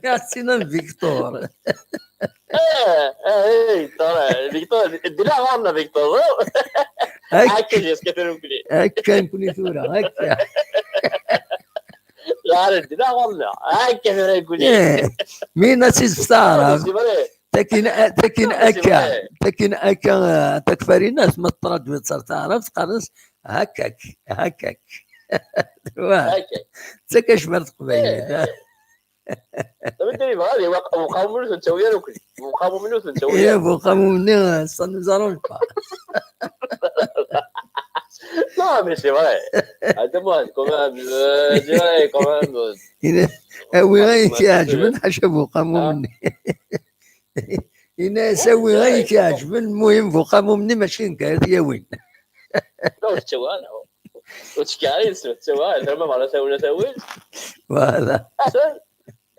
Merci, Victor. Eh, eh, Victor, eh, Victor, ddin-aɣ ɣur-neɣ, Victor. Akka. Akka, jes, kif ara nekni. Akka nekni tura, akka. Ɣer ddin-aɣ ɣur-neɣ. Akka tura nekni. Eh, mi ad tt-id-teftareḍ. C'est vrai. Takin, takin Ah, c'est akka, vrai. Takin akka, eh, takfarinat, ma teṭṭraḍ-d ɣer taɛrabt, qqaren-as hakak, hakak. Wa. Hakak. D takacmart teqbaylit, eh, ha? Eh. Tameddit yebɣa ad iwaq-, uqamum ur ten-ttawi ara ukli. Uqamum ur ten-ttawi ara. Eh, uqamum-nni, eh, ça nous arrange pas. Non, mais c'est vrai. Attends-moi, quand même, euh, c'est vrai, quand même, euh, Ina-, awi ayen i k-iɛeǧben, ḥaca bu uqamum-nni. Ina-as awi ayen i k-iɛeǧben, lmuhim bu uqamum-nni mačči nekk ara t-yawin. Ur tettawi ara. Ur tettawi ara, ur tettawi ara. Tama bɣa tawin, tawin. Voilà. Atan,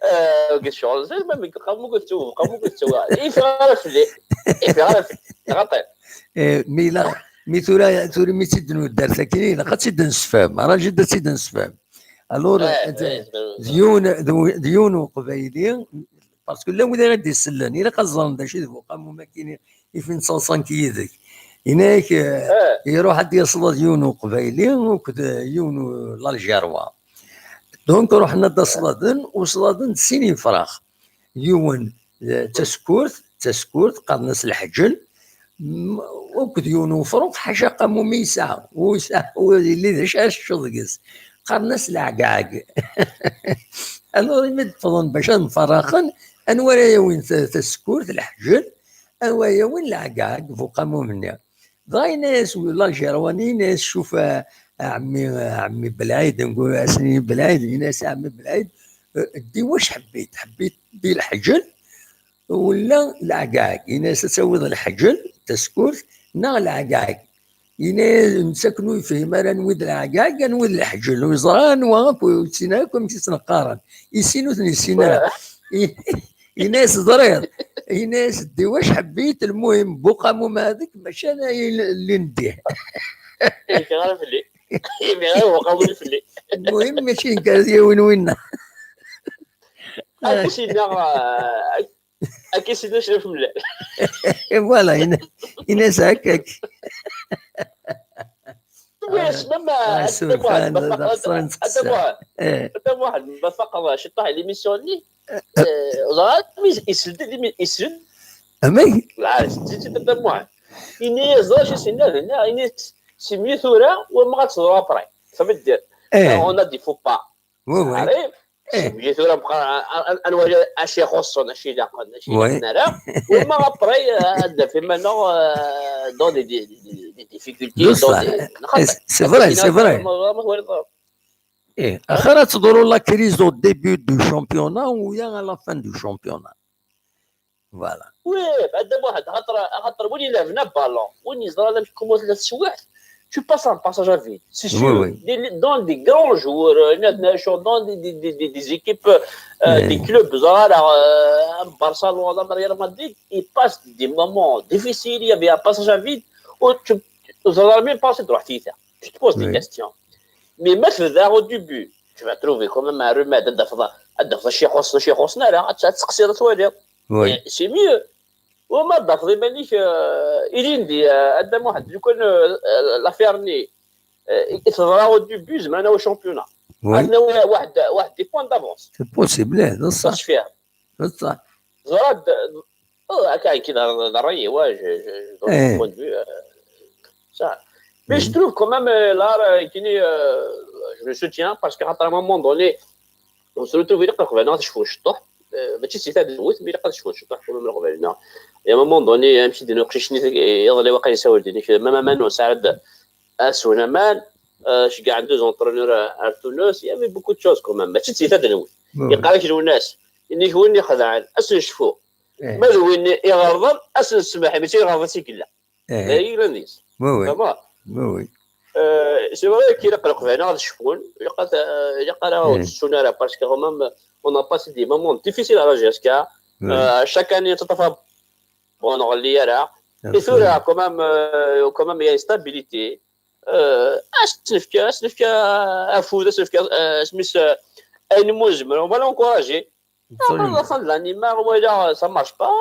eh, ur ccɣel, zid ma mi uqamum ur tettawi, uqamum ur tettawi ara. Iffeɣ ara fell-i. Iffeɣ ara fell-i. Xaṭi. Eh, mi ilaq, mi tura, tura mi tt-id-nuddar sakkin, ilaq ad tt-id-nessefhem. Raǧi ad tt-id-nessefhem. Alors, eh, d, eh, d yiwen, d w-, d yiwen uqbayli, parce que llan wid ara d-isellen, ilaq ad ẓren d acu i d bu uqamum-agi i f-, i f-, nettṣaṣan-k yid-k. Yenna-yak, eh, eh, iruḥ ad d-yaṣla d yiwen uqbayli akked, eh, yiwen u-, l'Algérois. Donc, ruḥen ad d-aṣladen, uṣladen d sin yefrax. Yiwen, eh, d tasekkurt, d tasekkurt, qqaren-as leḥǧel, m-, akked yiwen ufrux, ḥaca aqamum i yesɛa, ur yesɛa, ur yelli d acu ara teččeḍ deg-s. Qqaren-as leɛgɛag. Alors, imi d-ffɣen bac ad mfarraqen, anwa ara yawin ta-, tasekkurt, leḥǧel, anwa ara yawin leɛgɛag, bu uqamum-nni. Dɣa yenna-yas l'Algérois-nni, yenna-yas: "Cuf a, a ɛemmi, a ɛemmi Belɛid", nqul-as i Belɛid, yenna-yas: "A ɛemmi Belɛid, eh, ddi wac ḥebbit, ḥebbit ddi leḥǧel, wala leɛgɛag?" Yenna-yas: "Ad tawiḍ leḥǧel, tasekkurt, neɣ leɛgɛag." Yenna-yas, netta akken ur yefhim ara anwi d leɛgɛag, anwi d leḥǧel, ur yeẓra anwa akk, ur yessin ara akk amek i sen-qqaren. Issin ur ten-yessin ara. I-, yenna-yas: "Ẓriɣ." Yenna-yas: "Ddi wac ḥebbit, lmuhim bu uqamum hādek, mačči ana i l-, llin ddi." Yeffer ara fell-i. Yeffer ara uqamum fell-i. Lmuhim, mačči nekk ara t-yawin winna. Akka i s-yenna, eh, akka i s-yenna Crif Mellal. Voilà, yenna-, yenna-yas hakkak. Yes, même, ah, eh, Adda Muḥend, ma tfaqeḍ, Adda Muḥend, eh, Adda Muḥend, ma tfaqeḍ ciṭṭaḥ i l'émission-nni, eh, ẓriɣ, mi isel-d, mi isel-d. Amek? Lɛali, tetti-tt-id Adda Muḥend. Ini-as, ẓriɣ acu i s-yenna, yenna, ini-as, c'est mieux tura, wamma ad teḍru après. Ça veut dire, eh, on a des faux pas. Oui, oui. Arrive. Eh. Seg tura meqqar, a, a, a nwali acu ixuṣṣen, acu ilaqen, acu ilaqen ara. Wamma après, euh, ad naf iman-nneɣ, euh, dans des, des, des, des difficultés, dans des, c'est vrai, c'est vrai. Ma, ma, ma, eh, axir ad teḍru la crise au début du championnat ou bien à la fin du championnat. Voilà. Oui, Adda Muḥend, xaṭer, xaṭer win ilehben aballon, win yeẓran amek, comment tella teswiɛt, tu passes un passage à vide, c'est sûr. Oui, oui. Des, dans des grands joueurs, euh, internationaux, dans des, des, des, des, des équipes, euh, des clubs, genre, euh, un Barcelone, un Real Madrid, ils passent des moments difficiles, il y avait un passage à vide, où tu, tu, tu, tu te poses des questions. Mais maintenant, au début, tu vas trouver quand même un remède, ad d-tafeḍ, ad d-tafeḍ acu ixuṣṣen, acu ixuṣṣen ara, ad, ad tseqsiḍ, ad twaliḍ. Oui. Eh, c'est mieux. Wama ad d-tafeḍ iman-ik, euh, ilindi, euh, Adda Muḥend, lukan, euh, euh, l'affaire-nni, euh, i teḍra au début, zemren ad awin championnat. Oui. Ad nawi waḥed, waḥed des points d'avance. C'est possible, eh, d ṣṣeḥ. D ṣṣeḥ. Ẓra-d, oh, akka, nekk d, d ṛṛay-iw, ouais, je, je, je donne mon point de vue, euh, ça. Mais je trouve quand même, euh, là, euh, kini, euh, je le soutiens, parce qu'à un moment donné, on se retrouve, ilaq ad cfun ciṭṭaḥ, euh, mačči si tadwit, mais ilaq ad cfun ciṭṭaḥ, quand même, leqbayel-nneɣ. Et à un moment donné, amek i d-yenna uqcic-nni, iḍelli waqila yessawel-d, même Amano Saɛid, aswen aman, euh, ceggɛen deux entraîneurs à, à Tunis, il y avait beaucoup de choses quand même. Mačči d si tadwit. Yeqqar-ak Lwennas, inik win ixedɛen, ad s-necfu. Eh. Ma d win iɣelḍen, ad s-nesmeḥ, mačči iɣelḍ-as i yella. Eh. D aya i yellan deg-s. Oui, oui. Tamar. Oui, oui. Euh, c'est vrai qu'il ilaq leqbayel ad cfun, ilaq ad, ilaq ara ur ttettun ara, parce que quand même, on a passé des moments difficiles à la J S K. Oui. Euh, chaque année, teṭṭaf bon, ur nɣelli ara. Et tura, quand même, euh, quand même, il y a une stabilité. Euh, ad s-nefk, ad s-nefk afud, ad s-nefk, euh, asmi s, euh, ayen umi nezmer, on va l'encourager. Absolument. La fin de l'année, ma wala, ça marche pas.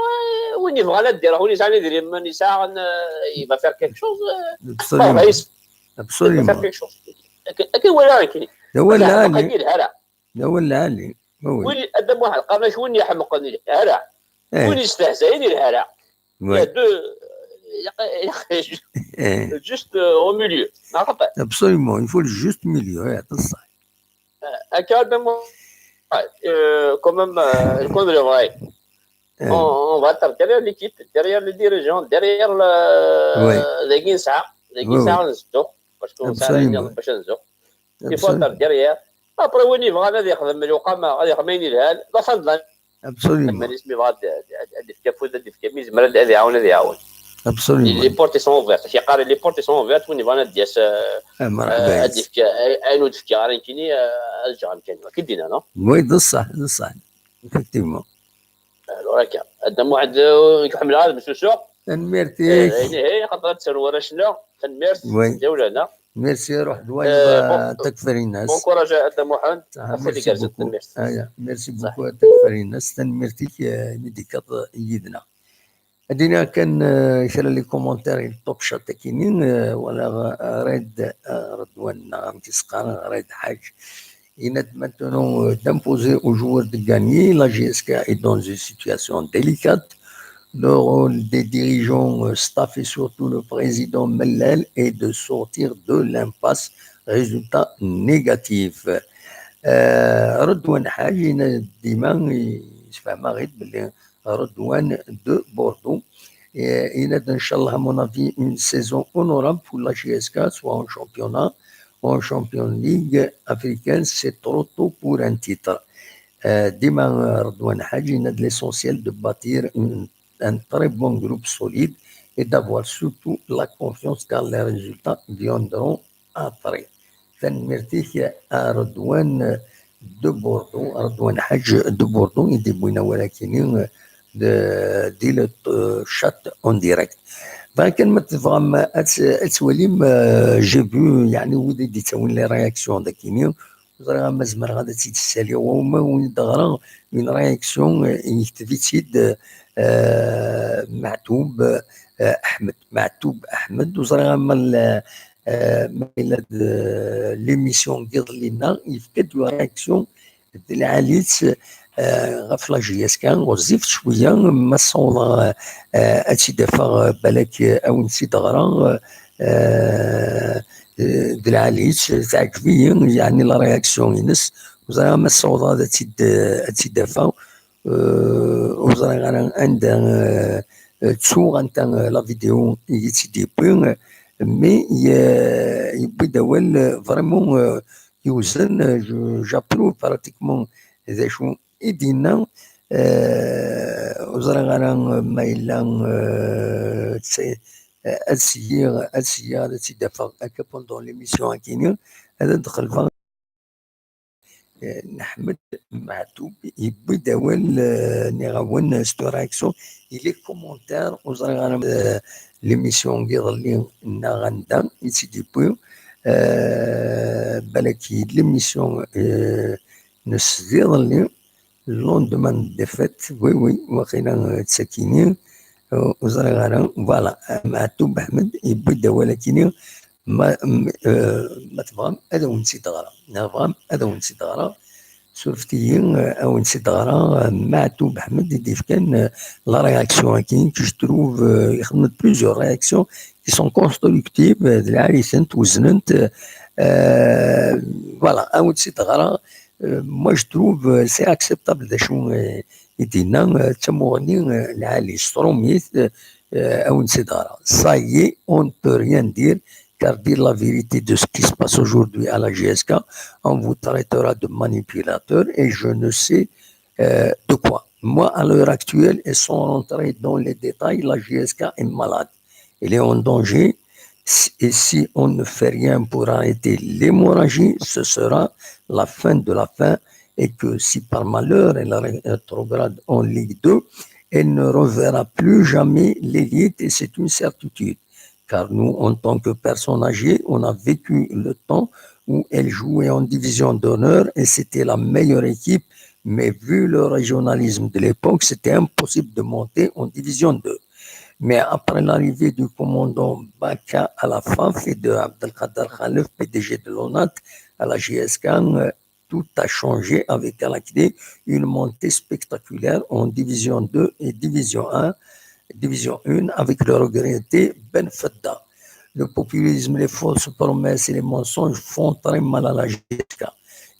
Win yebɣan ad d-iruḥ, win yesɛan idrimen, yesɛan, euh, il va faire quelque chose. Euh, Absolument. il va faire Absolument. quelque chose. Akken wala akken. D awal lɛali. Yelha. D awal lɛali. Oui. Win, Adda Muḥend, qqaren-ak win yeḥmqen yelha. Eh, Win yestehzayen yelha. Il y a oui. Deux, Eh, juste euh, au milieu. Neɣ xaṭi? Absolument. Il faut le juste milieu. Eh, d ṣṣeḥ. Akka, Adda Muḥend, euh, quand même, euh, quand même, vrai. Eh, On, on va être derrière l'équipe, derrière les dirigeants, derrière le. Oui. Dagi nesɛa, dagi Oui, nesɛa ad nzeddu. Parce que nesɛa Absolument. ayen bac ad nzeddu. Il faut Absolument. être derrière. Après, win yebɣan ad yexdem lewqama, ad yexdem ayen yelhan, d aṭan d Absolument. Manis mi yebɣa ad ad- ad d-yefk afud, ad d-yefk, mi yezmer ad ad iɛawen, ad iɛawen. Absolument. Les portes sont ouvertes. Yeqqar les portes sont ouvertes, win yebɣan ad d-yas, euh, Ah, euh, مرحبا. ad d-yefk, euh, ayen ur d-tefki ara nekkini, euh, ad ǧǧeɣ amkan-iw. Akka i d-yenna, non? Oui, d ṣṣeḥ, d ṣṣeḥ. Effectivement. Alors, akka. Adda Muḥend, euh, ur k-ḥemmleɣ ara ad msusuɣ. Tanemmirt-ik. Eh, ihi, xaṭer ad ttren warrac-nneɣ. Tanemmirt. Oui. D awlana. Merci, ruḥ d wayeḍ, Eh, bon, a Takfarinas. Bon courage a Adda Muḥend. Ah, Afud merci igerrzen, beaucoup. Tanemmirt. Ah, ya, merci beaucoup a Takfarinas. Tanemmirt-ik, eh, mi d-tekkaḍ yid-neɣ. Ad iniɣ kan, eh, kra les commentaires i top chat akini, eh, wala, eh, Red, eh, Redwan, neɣ amek i s-qqaren, Red Ḥaǧ. Il est maintenant, euh, d'imposer aux joueurs de gagner. La J S K est dans une situation délicate. Le rôle des dirigeants, euh, staff et surtout le président Mellal est de sortir de l'impasse. Résultat négatif. Euh, Redouane Hadj, il a dit, il se fait marrer, Redouane de Bordeaux. Et il a, Inch'Allah, à mon avis, une saison honorable pour la J S K, soit en championnat, en Champions League africaine, c'est trop tôt pour un titre. Euh, demain, euh, Redouane Hadj, il a de l'essentiel de bâtir une, un très bon groupe solide et d'avoir surtout la confiance car les résultats viendront après. Tanemmirt-ik a Redouane de Bordeaux, Redouane Hadj de Bordeaux, i d-yewwin awal akini, euh, de, di le, euh, chat en direct. Bɣiɣ kan ma tebɣam ad t-, ad twalim, euh, j'ai vu, yeɛni, wid i d-yettawin les réactions dagini, ẓriɣ ma zemreɣ ad tt-id-ssaliɣ, wama win d-ɣreɣ une réaction, euh, yekteb-itt-id, euh, Maɛtub, euh, Ahmed. Maɛtub Ahmed, ur ẓriɣ ma l-, euh, ma yella d, euh, l'émission n yiḍelli-nneɣ, yefka-d une réaction d lɛali-tt, euh, ɣef la J S K, ɣezzifet cwiya, ma ssawḍeɣ, euh, ad tt-id-afeɣ, euh, balak, euh, ad wen-tt-id-ɣreɣ, euh, euh, d lɛali-tt, teɛǧeb-iyi, yeɛni la réaction-ines, ur ẓriɣ ma ssawḍeɣ ad tt-id-, ad tt-id-afeɣ, euh, ur ẓriɣ ara anda, euh, euh, ttuɣ anta, euh, la vidéo i yi-tt-id-yewwi, euh, mais, euh, yewwi-d awal, euh, vraiment, euh, yewzen, euh, je, j'approuve pratiquement d acu i d-yenna, euh, ur ẓriɣ ara, euh, ma yella, euh, tse-, euh, ad syiɣ, ad syiɣ, ad tt-id-afeɣ akka pendant l'émission akini, ad d-qelbeɣ. Eh, Neḥmed Maɛtub yewwi-d awal, eh, nniɣ-awen, eh, s tura action, i les commentaires, ur ẓriɣ ara, eh, l'émission n yiḍelli neɣ anda i tt-id-yewwi, eh, balak l'émission, eh, n sdiḍelli, le lendemain de défaite, oui, oui, waqila, eh, d sakini, eh, ur ẓriɣ ara, voilà, eh, Maɛtub Ḥmed yewwi-d awal akini, ma, m-, eh, ma tebɣam ad awen-tt-id-ɣreɣ, ma tebɣam ad awen-tt-id-ɣreɣ, surfet-iyi, eh, ad awen-tt-id-ɣreɣ, eh, Maɛtub Ḥmed i d-yefkan, eh, la réaction-agi, que je trouve, eh, yexdem plusieurs réactions qui sont constructives, eh, d lɛali-tent, weznent, eh, eh, voilà, ad awen-tt-id-ɣreɣ, eh, moi je trouve, eh, c'est acceptable d acu, eh, i d-yenna, eh, d tamuɣli, eh, lɛali, s trumit, eh, eh, ad awen-tt-id-ɣreɣ. Ça y est, on ne peut rien dire, car dire la vérité de ce qui se passe aujourd'hui à la J S K, on vous traitera de manipulateur et je ne sais, euh, de quoi. Moi, à l'heure actuelle, et sans rentrer dans les détails, la J S K est malade. Elle est en danger. Si, et si on ne fait rien pour arrêter l'hémorragie, ce sera la fin de la fin. Et que si par malheur elle rétrograde en Ligue deux, elle ne reverra plus jamais l'élite et c'est une certitude. Car nous, en tant que personnes âgées, on a vécu le temps où elle jouait en division d'honneur et c'était la meilleure équipe Mais vu le régionalisme de l'époque, c'était impossible de monter en division deux. Mais après l'arrivée du commandant Baka à la F A F et de Abdelkader Khalef, P D G de l'ONAT, à la J S K, euh, tout a changé avec à la clé une montée spectaculaire en division deux et division un, division un avec le regretté Ben Fedda. Le populisme, les fausses promesses et les mensonges font très mal à la J S K.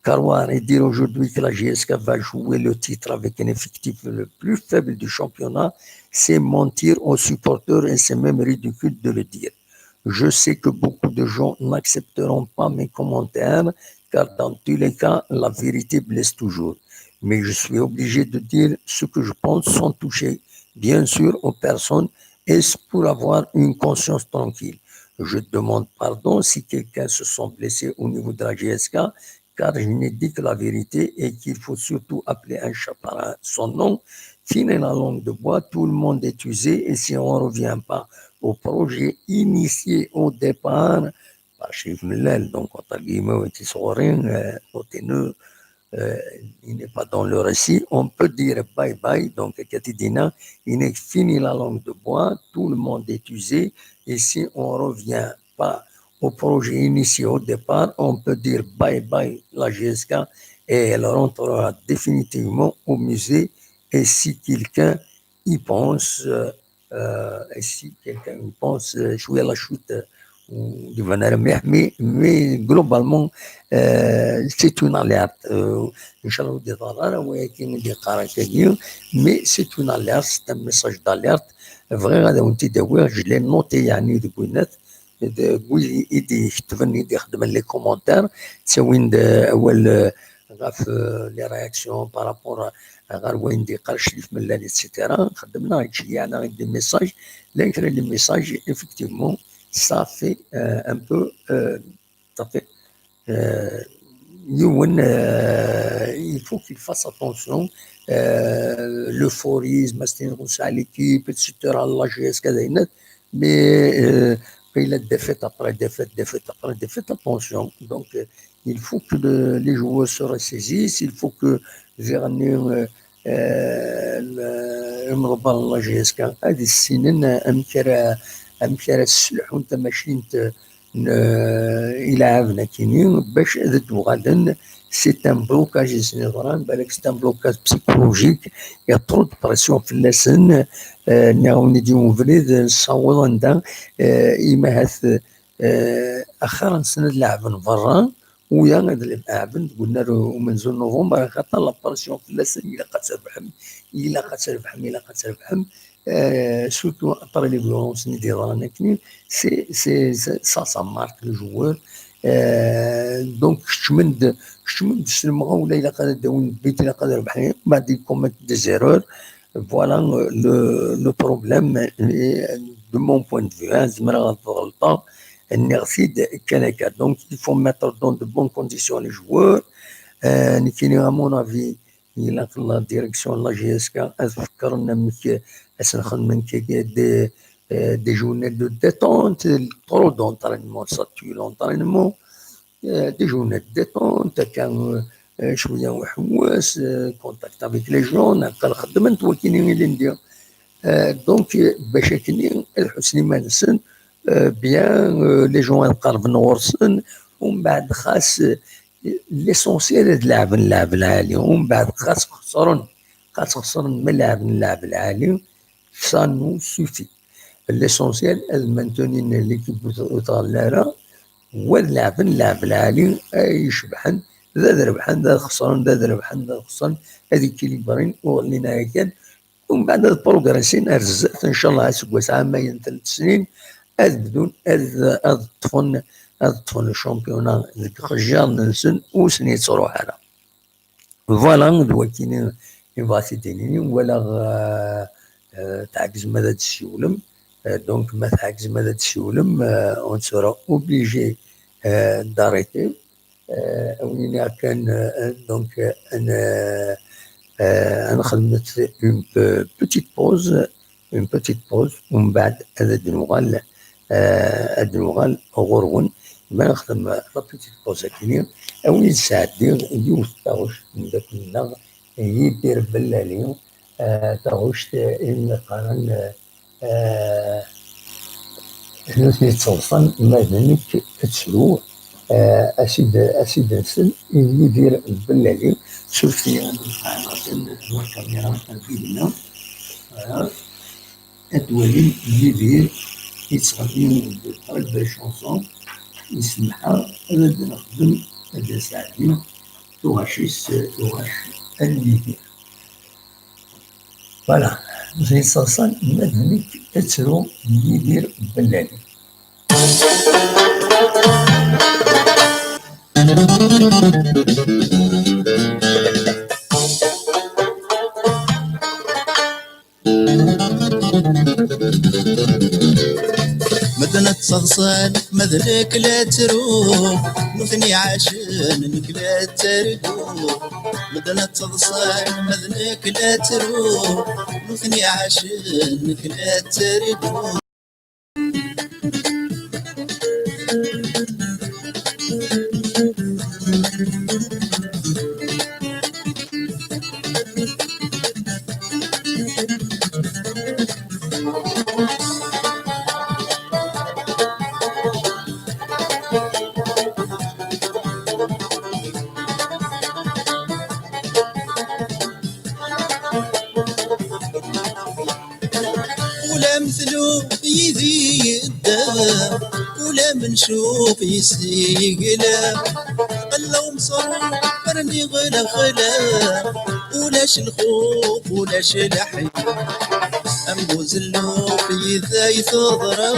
Croire et dire aujourd'hui que la J S K va jouer le titre avec un effectif le plus faible du championnat, c'est mentir aux supporters et c'est même ridicule de le dire. Je sais que beaucoup de gens n'accepteront pas mes commentaires, car dans tous les cas, la vérité blesse toujours. Mais je suis obligé de dire ce que je pense sans toucher, bien sûr, aux personnes, et c'est pour avoir une conscience tranquille. Je demande pardon si quelqu'un se sent blessé au niveau de la J S K, car je n'ai dit que la vérité et qu'il faut surtout appeler un chat par un- son nom. Fini la langue de bois, tout le monde est usé et si on ne revient pas au projet initié au départ, par Chérif Mellal, donc, entre guillemets, euh, il n'est pas dans le récit, on peut dire bye bye, donc, Katidina, il est fini la langue de bois, tout le monde est usé et si on ne revient pas au projet initié au départ, on peut dire bye bye la J S K et elle rentrera définitivement au musée. Et si quelqu'un y pense, euh, euh, et si quelqu'un y pense, euh, je suis à la chute, euh, ou du Vanara, mais, mais, mais globalement, euh, c'est une alerte. Euh, Inch'Allah, ur d-iḍar ara wayagi i d-yeqqar akkagi, mais c'est une alerte, c'est un message d'alerte. Bɣiɣ ad awen-t-id-awiɣ, je l'ai noté, yeɛni, deg winat, d-, wid i d-iketben, i d-ixeddmen les commentaires, ttawin-d, euh, awal, euh, ɣef, euh, les réactions par rapport à, ɣer wayen d-yeqqar Crif Mellal, et cetera. Xeddmen-aɣ-d, yeɛni, des messages. Llan kra n les messages, effectivement, ça fait, euh, un peu, euh, ça fait, euh, yiwen, euh, il faut qu'il fasse attention. Euh, l'euphorisme, c'est une à l'équipe, et cetera, la J S K, mais, euh, il a défaite après défaite, défaite après défaite, attention. Donc, euh, il faut que le- les joueurs se ressaisissent, il faut que les, euh, euh, le- المضبر la J S K, ad issinen amek ara, amek ara sselḥun tamacint n, euh, ilaɛaben akini, bac ad d-uɣalen. C'est un blocage i sen-yeḍran, balak c'est un blocage psychologique, il y a trop de pression fell-asen, euh, nniɣ-awen-d yiwen ubrid, nessaweḍ anda, euh, imahat, euh, axir-nsen ad leɛben berra, uya ad leɛben deg unnar umenzu n November, axaṭer la pression fell-asen, ilaq ad trebḥem, ilaq ad trebḥem, ilaq ad trebḥem. Euh, surtout après les violences i d-yeḍran akkin, c'est, c'est, c'est- ça, ça marque le joueur. Euh, donc, kecmen-d, kecmen-d s lemɣawla, ilaq ad d-awin but, ilaq ad rebḥen, بعد ils commettent des erreurs. Voilà, euh, le, le problème, euh, de mon point de vue, hein, zemreɣ ad ɣelṭeɣ, nniɣ-t-id kan akka. Donc, il faut mettre dans de bonnes conditions les joueurs. Euh, nekkini, à mon avis, ilaq la direction n la J S K ad fekkren amek ad sen-xedmen des, euh, des journées de détente, trop d'entraînement, ça tue l'entraînement, euh, des journées de détente, akka, euh, euh, cwiya uḥewwes, euh, contact avec les gens, akka xeddment wakini ilindi. Euh, donc, euh, bac akkenni ad ḥussen iman-nsen, euh, bien, euh, les gens ad qerben ɣur-sen, umbeɛd xas, euh, l'essentiel ad leɛben lɛeb lɛali, umbeɛd xas xesren, xas xesren ma leɛben lɛeb lɛali, ça nous suffit. L'essentiel ad maintenir l'équipe ur tɣelli ara, wa ad leɛben lɛeb lɛali ay icebḥen, d ad rebḥen, d ad xesren, d ad rebḥen, d ad xesren, ad équilibrin, ur ɣellin ara kan. Umbeɛd ad progressin ar zdat, ncallah, aseggas ɛamayen, tlata snin, ad bdun, ad, ad ṭṭfen, ad ṭṭfen le championnat deg iqejjaṛen-nsen, ur sen-yettruḥ ara. Voilà, d wakini i bɣiɣ ad t-id-inin, walaɣ, euh, euh, tɛegzem ad d-tessiwlem. Euh, donc, ma tɛegzem ad d-tessiwlem, euh, on sera obligé, euh, d'arrêter. Euh, awen-iniɣ kan, euh, donc, euh, ad n-, euh, ad nexdem une pe-, petite pause, une petite pause, umbeɛd ad d-nuɣal, euh, ad d-nuɣal ɣur-wen. Ma nexdem la petite pause akini, awi-d sɛeddi yiwet taɣect n umeddakel-nneɣ, Yidir Bellali, eh, taɣect, eh, i qqaren, eh, eh, nutni ttaḍsan ma d nekk ttru, eh, asid, asid-nsen i Yidir Bellali. Suref-iyi, ad nqaɛed ɣef lkamira, ɣef lfilm-a. Voilà. Ad twalim Yidir yettɣenni de très belles chansons. Isemḥ-aɣ ad d-nexdem, ad d-nesɛeddi tuɣac-is, tuɣac n Yidir. Voilà, nutni ttaḍsan ma d nekk ttru n Yidir Bellali. Medden ad ttaḍsan, ma d nekk la ttru, nutni ɛacen, nekk la ttargu. Medden ad ttaḍsan, ma d nekk la ttru, nutni ɛacen, nekk la ttargu. Ula metlub yid-i yedda, ula mencub yessigla. Qella umṣaru rniɣ lexla, ulac lxuf, ulac leḥya. Am buzelluf yid-ay teḍra,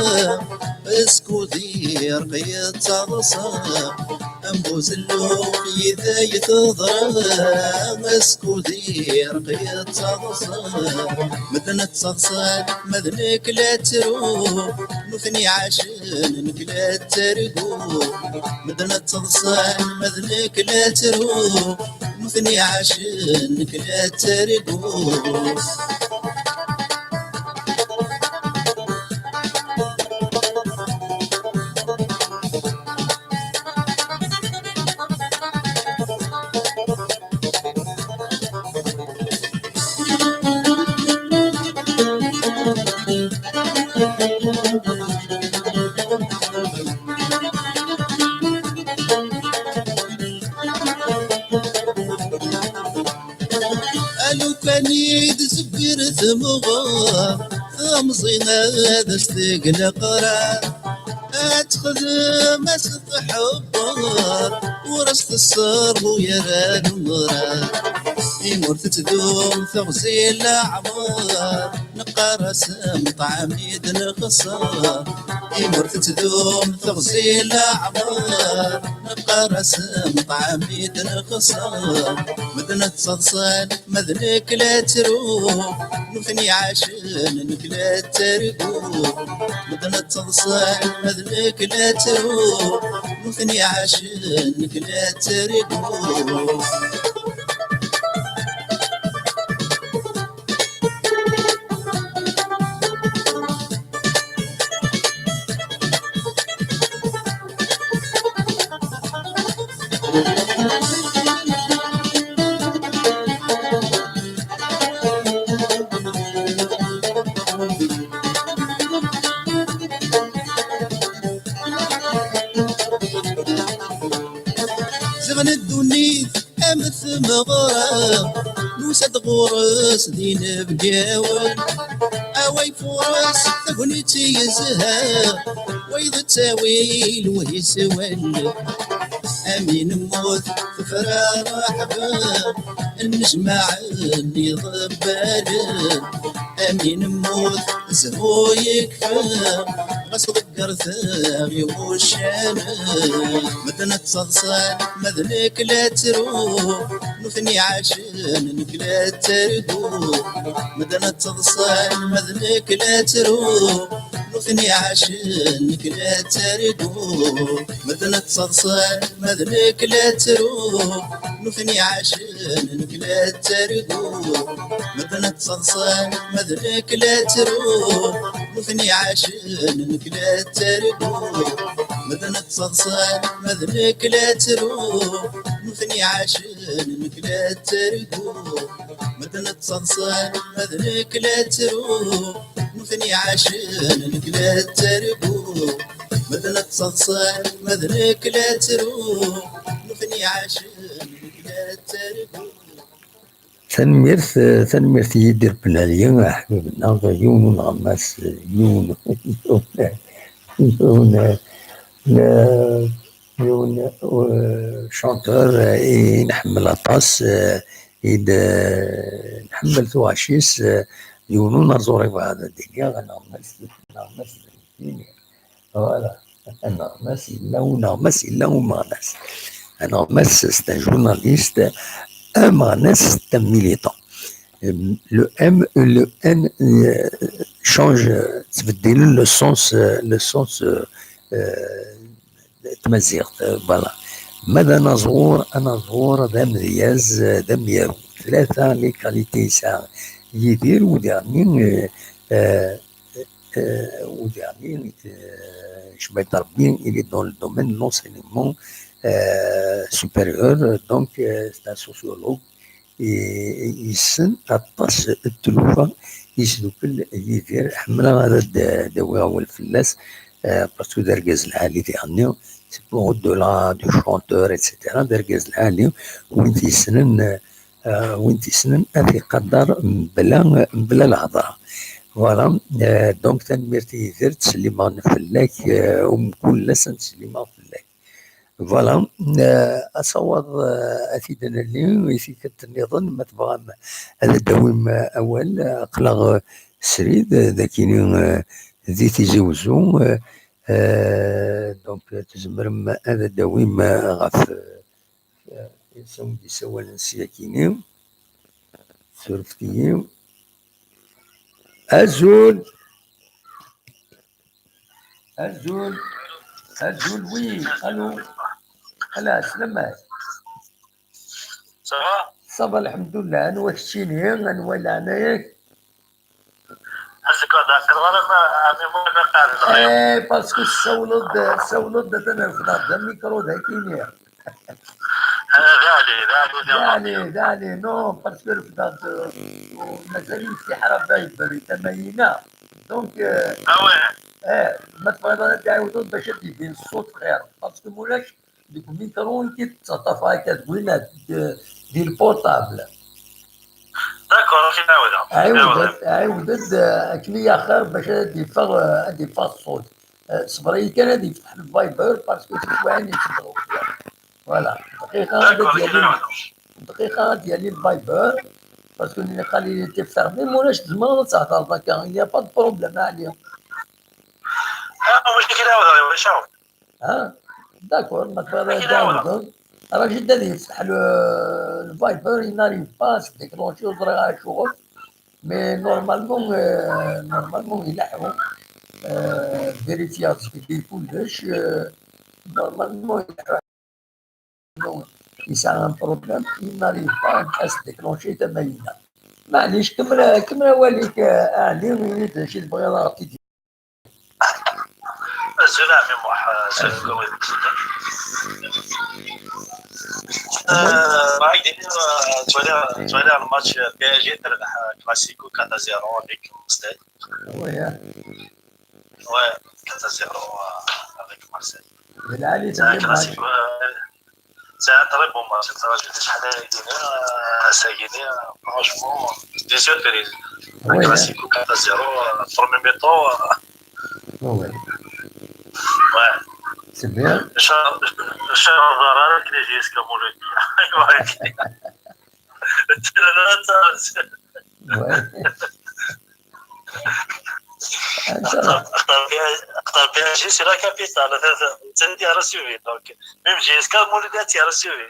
skud irq yettaḍsa. Am buzelluf yid-ay teḍra, skud irq yettaḍsa. Medden ad ttaḍsan, ma d nekk la ttru, nutni ɛacen, nekk la ttargu. Medden ad ttaḍsan, ma d nekk la ttru, nutni ɛacen, nekk la ttargu. Alukan i d-tewwir temɣer, temẓi ad as-teg leqrar. Ad texdem, ad s-tḥebber, ur as-tesserɣu ara lemrar. Imi ur tettdum teɣzi n leɛmer, neqqar-as mṭɛam i d-nexṣer. Imi ur tettdum teɣzi n leɛmer, neqqar-as mṭɛam i d-nexṣer. Medden ad ttaḍsan, ma d nekk la ttru, nutni ɛacen, nekk la ttargu. Medden ad ttaḍsan, ma d nekk la ttru, nutni ɛacen, nekk la ttargu. Ziɣen ddunit am tmeɣra, nusa-d ɣur-s d inebgawen. Away fures tagnit yezha, wayeḍ ttawi lwehis wallen. Amin mmut tefra raḥba, nnejmaɛen iḍebbalen. Amin mmut zhu yekfa, ɣas ḍeggret i wuccanen. Medden ad ttaḍsan, ma d nekk la ttru, nutni ɛacen, nekk la ttargu. Medden ad ttaḍsan, ma d nekk la ttru, nutni ɛacen, nekk la ttargu. Medden ad ttaḍsan, ma d nekk la ttru, nutni ɛacen, nekk la ttargu. Medden ad ttaḍsan, ma d nekk la ttru, nutni ɛacen, nekk la ttargu. Medden ad ttaḍsan, ma d nekk la ttru, nutni ɛacen, nekk La ttargu, medden ttaḍsan, ma d nekk la ttruɣ. Nutni ɛacen, nekk la ttargu. Medden ttaḍsan, ma d nekk la ttruɣ. Nutni ɛacen, nekk la ttargu. Tanemmirt, eh, tanemmirt i Yidir Ben Ɛli, aḥbib-nneɣ, yiwen uneɣmas, yiwen, yiwen, yiwen, eh, yiwen, eh, chanteur, eh, i nḥemmel aṭas, eh, i d, eh, nḥemmel tuɣac-is, eh, yiwen unaẓur i bɣiɣ ad d-iniɣ, aneɣmas, aneɣmas. Voilà. Aneɣmas yella uneɣmas yella umeɣnas. Aneɣmas, c'est un journaliste, ameɣnas, c'est un militant. Le M, le N, euh, change, euh, ttbeddilen le sens, euh, le sens, euh, euh, n tmaziɣt, euh, voilà. Ma d anaẓur, anaẓur d amedyaz, euh, d amyaru. Tlata les qualités yesɛa Yidir, u diɣenni, euh, euh, euh, u diɣenni, euh, cbayt Rebbi, il est dans le domaine de l'enseignement, euh, supérieur, donc, euh, c'est un sociologue. I, yessen aṭas n tlufa yesdukel Yidir. Ḥemmleɣ ad d-, d-awiɣ awal fell-as, euh, parce que d argaz lɛali diɣenni, c'est pour au-delà du chanteur, et cetera. D argaz lɛali, win t-yessnen, euh, win t-yessnen ad t-iqadder mebla, mebla lehḍra. Voilà. Euh, donc, tanemmirt i Yidir, ttsellimeɣ fell-ak, euh, u mkul ass ad ttsellimeɣ fell-ak. Voilà. Euh, asawaḍ, euh, ad t-id-nelli i tikkelt nniḍen, ma tebɣam ad d-tawim, euh, awal, euh, aql-aɣ, euh, srid, euh, d akini, euh, di Tizi Wezzu, euh, euh, donc, euh, tzemrem ad d-tawim, euh, ɣef, euh, euh, s win d-isawalen s yakini. Surfet-iyi. Azul! Azul! Azul, oui! Allô! Ala, sslammat! Ça va? Ça va, lḥemdullah. Anwa keččini? Anwa leɛnaya-k? Asek ad ɛṣireɣ ara ma ɛni ma ma qal. Eh, parce que tessawleḍ-d, tessawleḍ-d atan refdeɣ-d amikru d akini. Eh, d Ali, d Ali, d Ali, d Ali, non, parce que refdeɣ-d, euh, mazal-iyi tiḥra Viber i tama-ina. Donc, euh, ah ouais. Eh, ma tebɣiḍ ad d-tɛiwdeḍ bac ad d-ibin ṣṣut xir. Parce que mulac, deg umikru i k-id-ttaṭṭafeɣ akka d win d, di lportable. D'accord, ok, ɛawdeɣ. Ɛiwed-d, ɛiwed-d, eh, akken i axir bac ad d-iffeɣ, eh, ad d-iffeɣ ṣṣut. Eh, ṣṣber-iyi kan ad yefteḥ Viber, parce que tiswaɛin yettedɣu. Voilà. Dqiqa ad d-yali, dqiqa ad d-yali Viber, parce que nniqal il était fermé, mais ulac tzemreḍ ad thedreḍ akka, il n'y a pas de problème, ɛni. Ah, mačči kan ɛawdeɣ, ulac aɣ. Ah, d'accord, ma tebɣiḍ ad d-ɛawdeḍ. Rajid ad yefteḥ le, le Viber, il n'arrive pas à se déclencher, ur ẓriɣ acuɣef. Mais normalement, euh, normalement, il a, euh, vérifier kullec, euh, normalement, il a, il a un problème, il n'arrive pas à se déclencher, tama-ina. Maɛlic, kemmel, kemmel awal-ik, euh, a Ali, ini-d acu i tebɣiḍ ad ɣ-t-id- Azul a ɛemmi Muḥ, azul a wid. Euh, ma ak-d-iniɣ, euh, ttwaliɣ, ttwaliɣ le match, euh, P S G terbeḥ, euh, Classico quatre à zéro avec Marseille. Oui, hein. Ouais, quatre à zéro, euh, avec Marseille. C'est un classico, euh, c'est un très bon match. Nettṛaǧu-t acḥal aya, euh, ass-agi-nni, euh, franchement, des surprises. Oui, hein. Classico quatre à zéro, euh, premier mi-temps, euh, oui. Ouais. C'est bien. Ncallah, ncallah, ẓer ara akken i j-yeska Mulud. Ouais. Ncallah. Axaṭer P S G, axaṭer P S G, c'est la capitale. Netta ad tt-yerr suivi, donc, même J S K, Mulud ad tt-yerr suivi.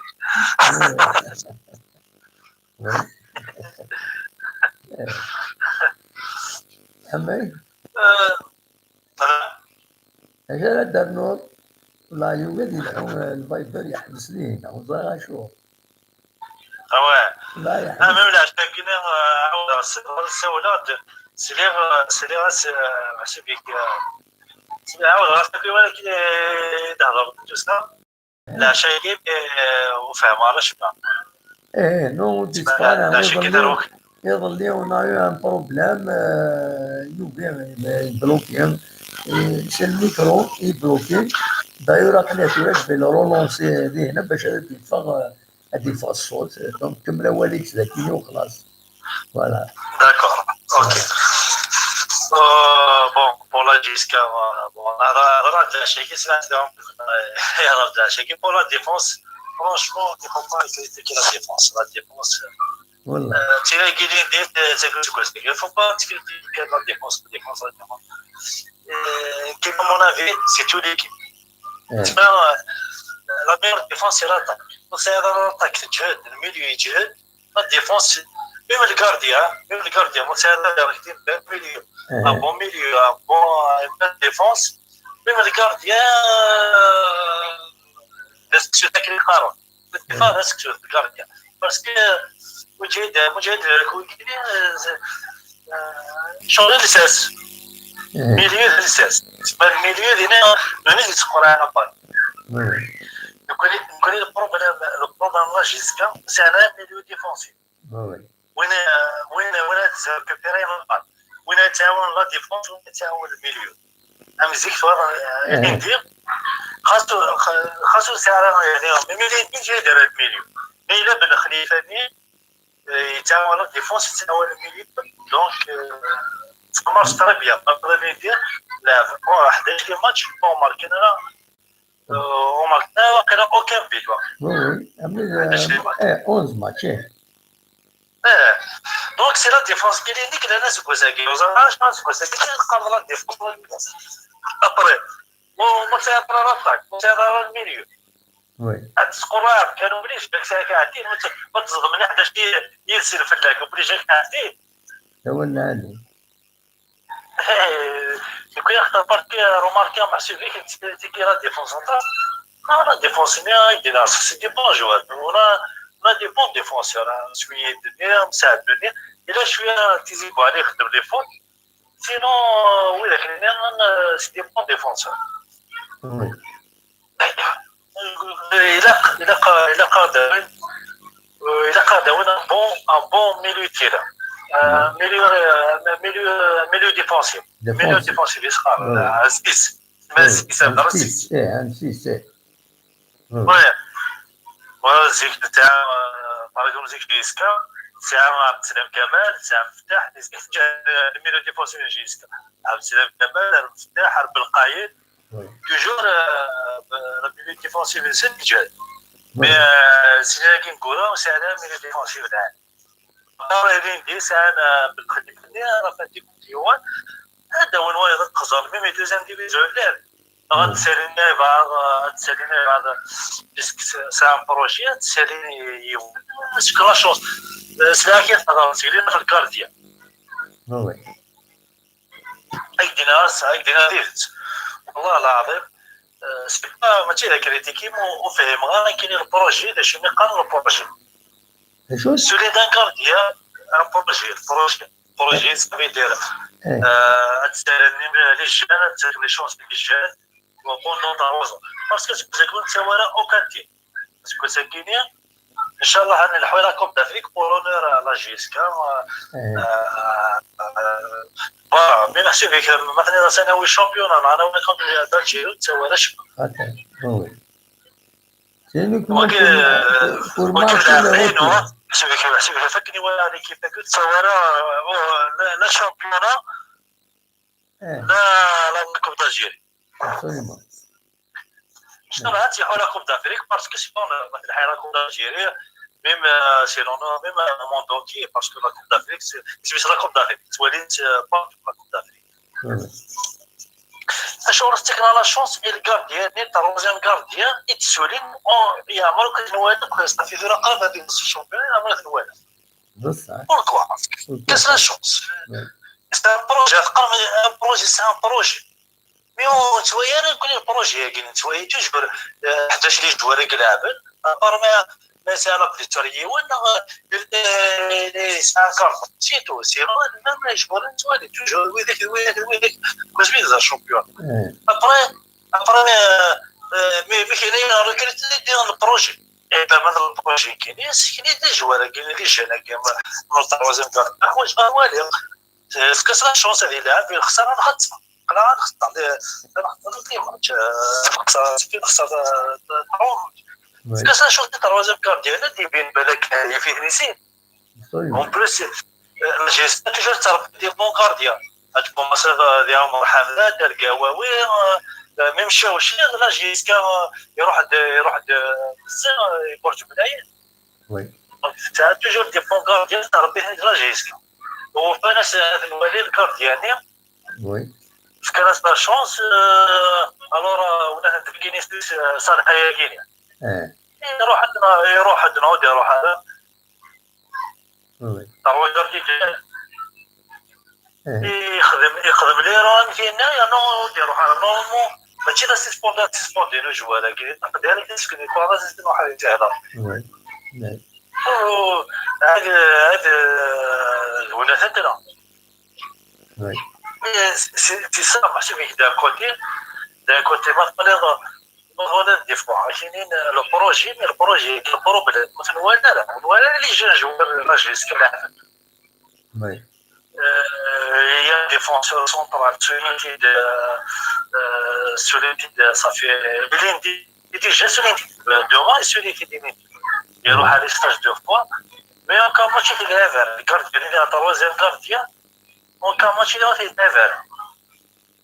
Amek? Euh, Acu ara d-ternuḍ? Wala yugi ad yelḥu, eh, le Viber yeḥbes dihin, ur ẓriɣ acu. Ah ouais. Wala yeḥbes. Ah, même leɛca-agi-nni, eh, ɛawdeɣ s-, ssawleɣ-d, sliɣ, eh, sliɣ-as, eh, meḥsub-ik, eh, sliɣ, ɛawdeɣ-as akk i walakin, eh, d-hḍeṛ tout ça. Leɛca-agi, eh, ur fehmeɣ ara acemma. Eh, non, on disparaît. Iḍelli, on a eu un problème, euh, yugi, euh, bloqué. Euh, c'est le micro, il est bloqué. D'ailleurs, après, je vais le relancer, euh, باش يتفرغ، euh, à des fausses choses. Donc, comme la Walix, la Kini, خلاص. Voilà. D'accord. Ok. Euh, bon, pour la J S K, euh, bon, on a, on a de la chèque, c'est la, on a de la chèque. Pour la défense, franchement, il ne faut pas critiquer la défense. La défense, euh, c'est la guinée, c'est, c'est que, c'est que, il ne faut pas critiquer la défense, la défense, la défense. Euh, qui, à mon avis, c'est toute l'équipe. C'est pas, euh, la meilleure défense, c'est l'attaque. Donc, c'est l'attaque, c'est le milieu, c'est la défense, même le gardien, même le gardien, moi, c'est un gardien, un bon milieu, un bon, une bonne défense, même le gardien, euh, c'est un gardien. Parce que, مجيد، مجيد، euh, changer de sens. Milieu de sens. C'est pas le milieu, il est, il est, il est, Donc, le problème, le problème là, jusqu'à, c'est un milieu défensif. وين، وين، وين تريكوبيري البال؟ وين تعاون لا ديفونس؟ وين تعاون الميليو؟ أم زيك توا، آه، يدير. خاصو، خ-، خاصو سعر، يعني، ميليو، ميليو يدير الميليو. ما إلا بن خليفة ني، آه، يتعاون لا ديفونس، يتعاون الميليو. دونك، آه، ça marche très bien. بقدر يدير لاعب، أو حداش لي ماتش، أو ماركينا. آه، وماركينا واقيلا أوكان بيت، واقيلا. Oui, oui. عنداش لي ماتش. إيه، أونز ماتش، إيه. إيه. دونك سي لا ديفونس كاين اللي كان الناس كوزاكي، وزعما شنو كوزاكي كاين قرض لا ديفونس. ابري، وما سي ابري لاتاك، ما سي ابري الميليو. وي. هاد السكورات كانوا بليش داك الساعه كاعدين، ما ت-، ما تزض من حدا شي يرسل فلاك، وبليش كاعدين. تولى عليه. إيه، دوك يا أخي، باركي روماركي مع سيفيك، تي كي لا ديفونس سونترال. لا، لا ديفونس، مي هاي دينا، سي دي بون جوار. ولا، لا دي بون ديفونسور، شوية دنيا، مساعد دنيا. إلا شوية تيزيدو عليه يخدم لي فوت. سينو، وي، لكن سي دي بون ديفونسور. وي. إلا، إلا، إلا قادر، إلا قادر، وين ان بون، ان بون ميليو تيران. آه، ميليو، آه، ميليو، ميليو ديفونسيف. ميليو ديفونسيف. ديفونسيف، يسخر. وي. آه، عزيز. ما وي. عزيز، هذا راسي. عزيز، إيه، عزيز، إيه. وي. وي. وي، زيك تاع، آه، باغ اكزومبل، زيك جيسكا، تاع عبد السلام كمال، تاع مفتاح، زيك جا، آه، الميليو ديفونسيف جيسكا. عبد السلام كمال، مفتاح، حرب القايد. وي. توجور، آه، ب-، الميليو ديفونسيف سي جاد. وي. مي، آه، سي جاكي نكورا، سي على ميليو ديفونسيف الآن. راه لين دي سي أنا بالخدمة ديالي، راه فاتي كنت يوان. هذا هو نوايا تقزر، مي، مي دوزيام ديفيزيون لعب. غاد تساليني بعض، غاد تساليني بعض، بيسك سي، سي ان بروجي، تساليني يوان. سكو لا شونس. سي لا كي تهضر، سي لي داخل الكارديان. وي. ايدينا راس، ايدينا ديرت. والله العظيم، آه، سي با، ماشي لا كريتيكي، مو-، وفهم غير كاين البروجي، لا شنو قال البروجي. شو؟ سولي دان كارديا، ان بروجي، البروجي، بروجي صافي داير. إيه. آه، هاد السنة لي جان، هاد لي شونس لي جان، وبوندون تاع روزو. باسكو تكون تساوي راه اوكان تيم. باسكو ساكيني، ان شاء الله غنلحقوا لا كوب دافريك بور اونور لا جي اس كا. إيه. آه، آه، آه، با، مي نحسب فيك، مثلا، اذا ثانوي شامبيون، انا، انا وين كنت دالجيري، تا هو لا شبه. هكا، وي. سي لو كو ولكن، ولكن، ولكن، حسب فيك، حسب فيك، فكني ولا ليكيب تاعك، تا هو لا، لا، لا شامبيون، إيه. لا، لا كوب دالجيري. ابسوليومون. شنو راه تيحو لا كوب دافريك، باسكو سينون، مثلا، حي لا كوب دالجيري، ميم، آه، سينون، ميم، آه، موندو انتيي، باسكو لا كوب دافريك، سي، سي، سي لا كوب دافريك، تولي، آه، بارتو لا كوب دافريك. وي. اشو راه تكنا لا شونس، اي الكارديان، اي تروزيام كارديان، اي تسولين، او، يا عمرو كنوالد، صافي، في رقم هذيك نص الشامبيون، يا عمرو كنوالد. بصح. بوركوا؟ بصح. كاس لا شونس. وي. سي ان بروجي، تقرا ان بروجي، سي ان بروجي. مي هو نتويا، انا نقول لك بروجي، كاين نتويا توجور، آه، حداش لي جوار يلعبن، ابار ما، ما سالا بليتوريي ولا، آه، لي سان كارت، سي تو، سي نو، لا، ما يجبر نتوالي، توجور ويدك، ويدك، ويدك، كوز بيزا شامبيون. إيه. ابري، ابري، آه، آه، مي، مي كاين ريكريت لي دير البروجي. Et ben, ma d le projet kini, sekni d ijwar-agi, d ijjan-agi, ma, ma troisième garde, ḥwaǧeɣ ad waliɣ. Efk-as la chance ad ilɛeb, lexsara ad xeṭṭer. Qleɣ ad xeṭṭer, ad xeṭṭer les matchs, eh, lexsara, lexsara, eh, trois matchs. Efk-as la chance i troisième gardien, ad d-ibin balak, eh, yif-iten i sin. En plus, euh, la J S K toujours tettrebbi des bons gardiens. Ad tkumaṣiḍ, euh, di Ɛumer Ḥamdan, Derga Wawi, euh, euh, même Cawci, la J S K, euh, iruḥ-d, iruḥ-d, euh, bezzaf, euh, i Burǧ Mlayen. Donc, tesɛa toujours des bons gardiens, tettrebbi la J S K. Ufan-as, euh, ad nwali le gardien-nni. Fkan-as la chance, euh, alors, euh, win ad d-fkin isem-is, euh, Ṣaleḥ ayagi-nni. Iruḥ-d, iruḥ-d, neɣ ur d-iruḥ ara. Terwa Jordi Jan. Ixdem, ixdem les rangs yenna, yerna ur d-iruḥ ara. Normalement, mačči d asispondi, asispondi n ujwar-agi. Aqdar i t-isken i kwaras, i t-iruḥ ad yetihder. Ad, ad, d win ad t-tra. C'est ça, mačči bik d'un côté. D'un côté, ma tqaliḍ, ma tqaliḍ des fois, akinin, le projet, mais le projet, le problème, ur t-nwala ara. Ur nwala ara les jeunes joueurs, la J S K. Euh, il y a un défenseur central, celui qui de, euh, celui qui de, ça fait, il est déjà celui qui de, devant et celui qui de, il aura les stages deux fois. Mais encore, moi, je suis le gardien, il est un troisième gardien. Encore, moi, je suis le gardien.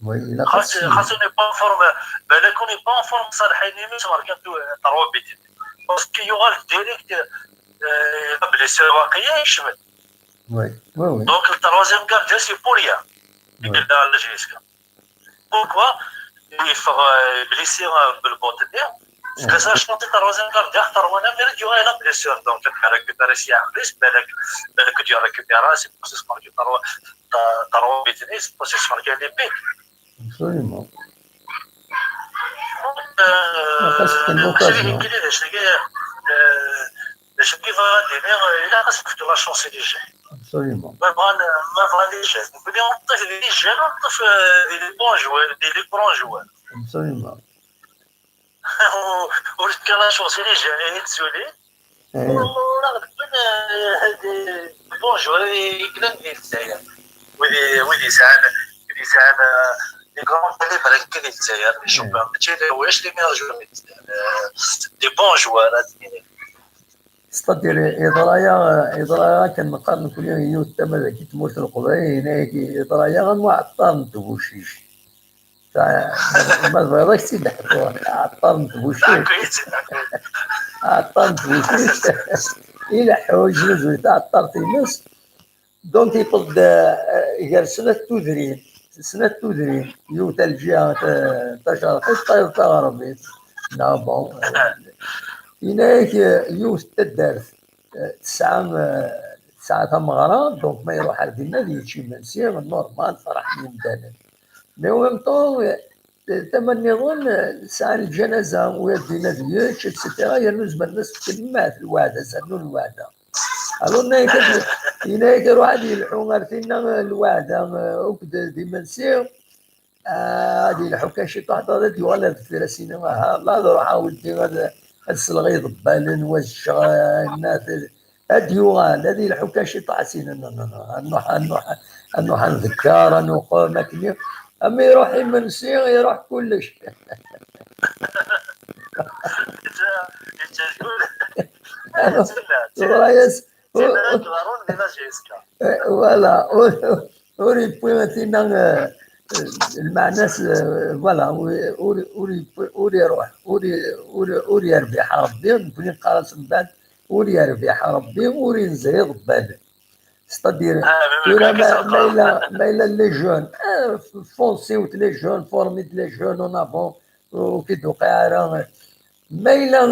Oui, il a pas خاص، خاص n'est pas en forme. بالك n'est pas en forme, صالحين يمس ماركان trois buts. Parce qu'il y aura le direct, euh, la blessure واقية يشمل. Oui, oui, oui. Donc, le troisième gardien, c'est pour rien. Oui. Il est dans la J S K. Pourquoi? Il faut, euh, blessé, euh, بالبوط. C'est ça, je pense, le troisième gardien, خاطر وانا ميريت يو la blessure. Donc, tu récupères ici en plus, بالك، بالك tu récupères, c'est pour ça que trois buts, c'est pour ça que les buts. Absolument. Donc, euh, c'est une occasion. Bac ad d-iniɣ, ilaq ad s-nefk la chance i les jeunes. Absolument. Ma bɣan, ma bɣan les jeunes. Nekkni ur neṭṭif di les jeunes, ur neṭṭif, euh, di les bons joueurs, di les grands joueurs. Absolument. Ur, ur nefka la chance i les jeunes, i les jeunes. Ur, ur aɣ-d-wwin, euh, des bons joueurs i yellan di Lezzayer. Wid i, wid yesɛan, wid yesɛan, euh, des grands talibres akka di Lezzayer, les champions, mačči d les meilleurs joueurs di Lezzayer, euh, des bons joueurs, ad nini. C'est-à-dire, yeḍra-yaɣ, yeḍra-yaɣ akken neqqar nekkni yiwet tama dagi tmurt n Leqbayel, yenna-yak yeḍra-yaɣ am uɛeṭṭar n tbucict. Ma tebɣiḍ ad k-tt-id-ḥkuɣ, aɛeṭṭar n tbucict. Aɛeṭṭar n tbucict. Ileḥḥu, yeznuzuy taɛeṭṭart-ines. Donc, yewweḍ-d, eh, gar snat tudrin. Snat tudrin. Yiwet ar lǧiha ta-, tacerqit, tayeḍ taɣerbit. Neɣ bon, eh, yenna-yak, eh, yiwet n taddart, eh, tesɛa, eh, tesɛa tameɣra, donc ma iruḥ ar dinna ad yečč imensi, normal, ferḥen yimdanen. Mais en même temps, eh, tama nniḍen, eh, sɛan lǧanaza, u ad din ad yečč, et cetera. Yernu zemren ad s-fken lweɛda, zernu lweɛda. Alors, yenna-yak ad, yenna-yak ruḥ ad yelḥu ar tinna, eh, lweɛda, eh, akked d imensi, ah, ad yelḥu kan ciṭuḥ, ad d-yuɣal ar deffir asin, aha, la, ad ruḥeɣ weddi ad, ad sleɣ i iḍebbalen, wa ad ččeɣ, eh, ad yuɣal, ad yelḥu kan ciṭuḥ asin, non, non, non, ad nruḥ, ad nruḥ, ad nruḥ ad ndekker, ad nuqem, akken, am iruḥ imensi, iruḥ kullec. Teḍra-yas, voilà, ur, ur yewwi tinna, eh, lmeɛna-s, eh, voilà, ur, ur, ur yewwi, ur iruḥ, ur, ur, ur yerbiḥ Rebbi, nekkni neqqar-as mbeɛd, ur yerbiḥ Rebbi, ur inzeh iḍebbalen. C'est-à-dire, tura ma, ma yella, ma yella les jeunes, eh, foncez les jeunes, formez les jeunes en avant, ur k-id-tuqiɛ ara. Ma yella d,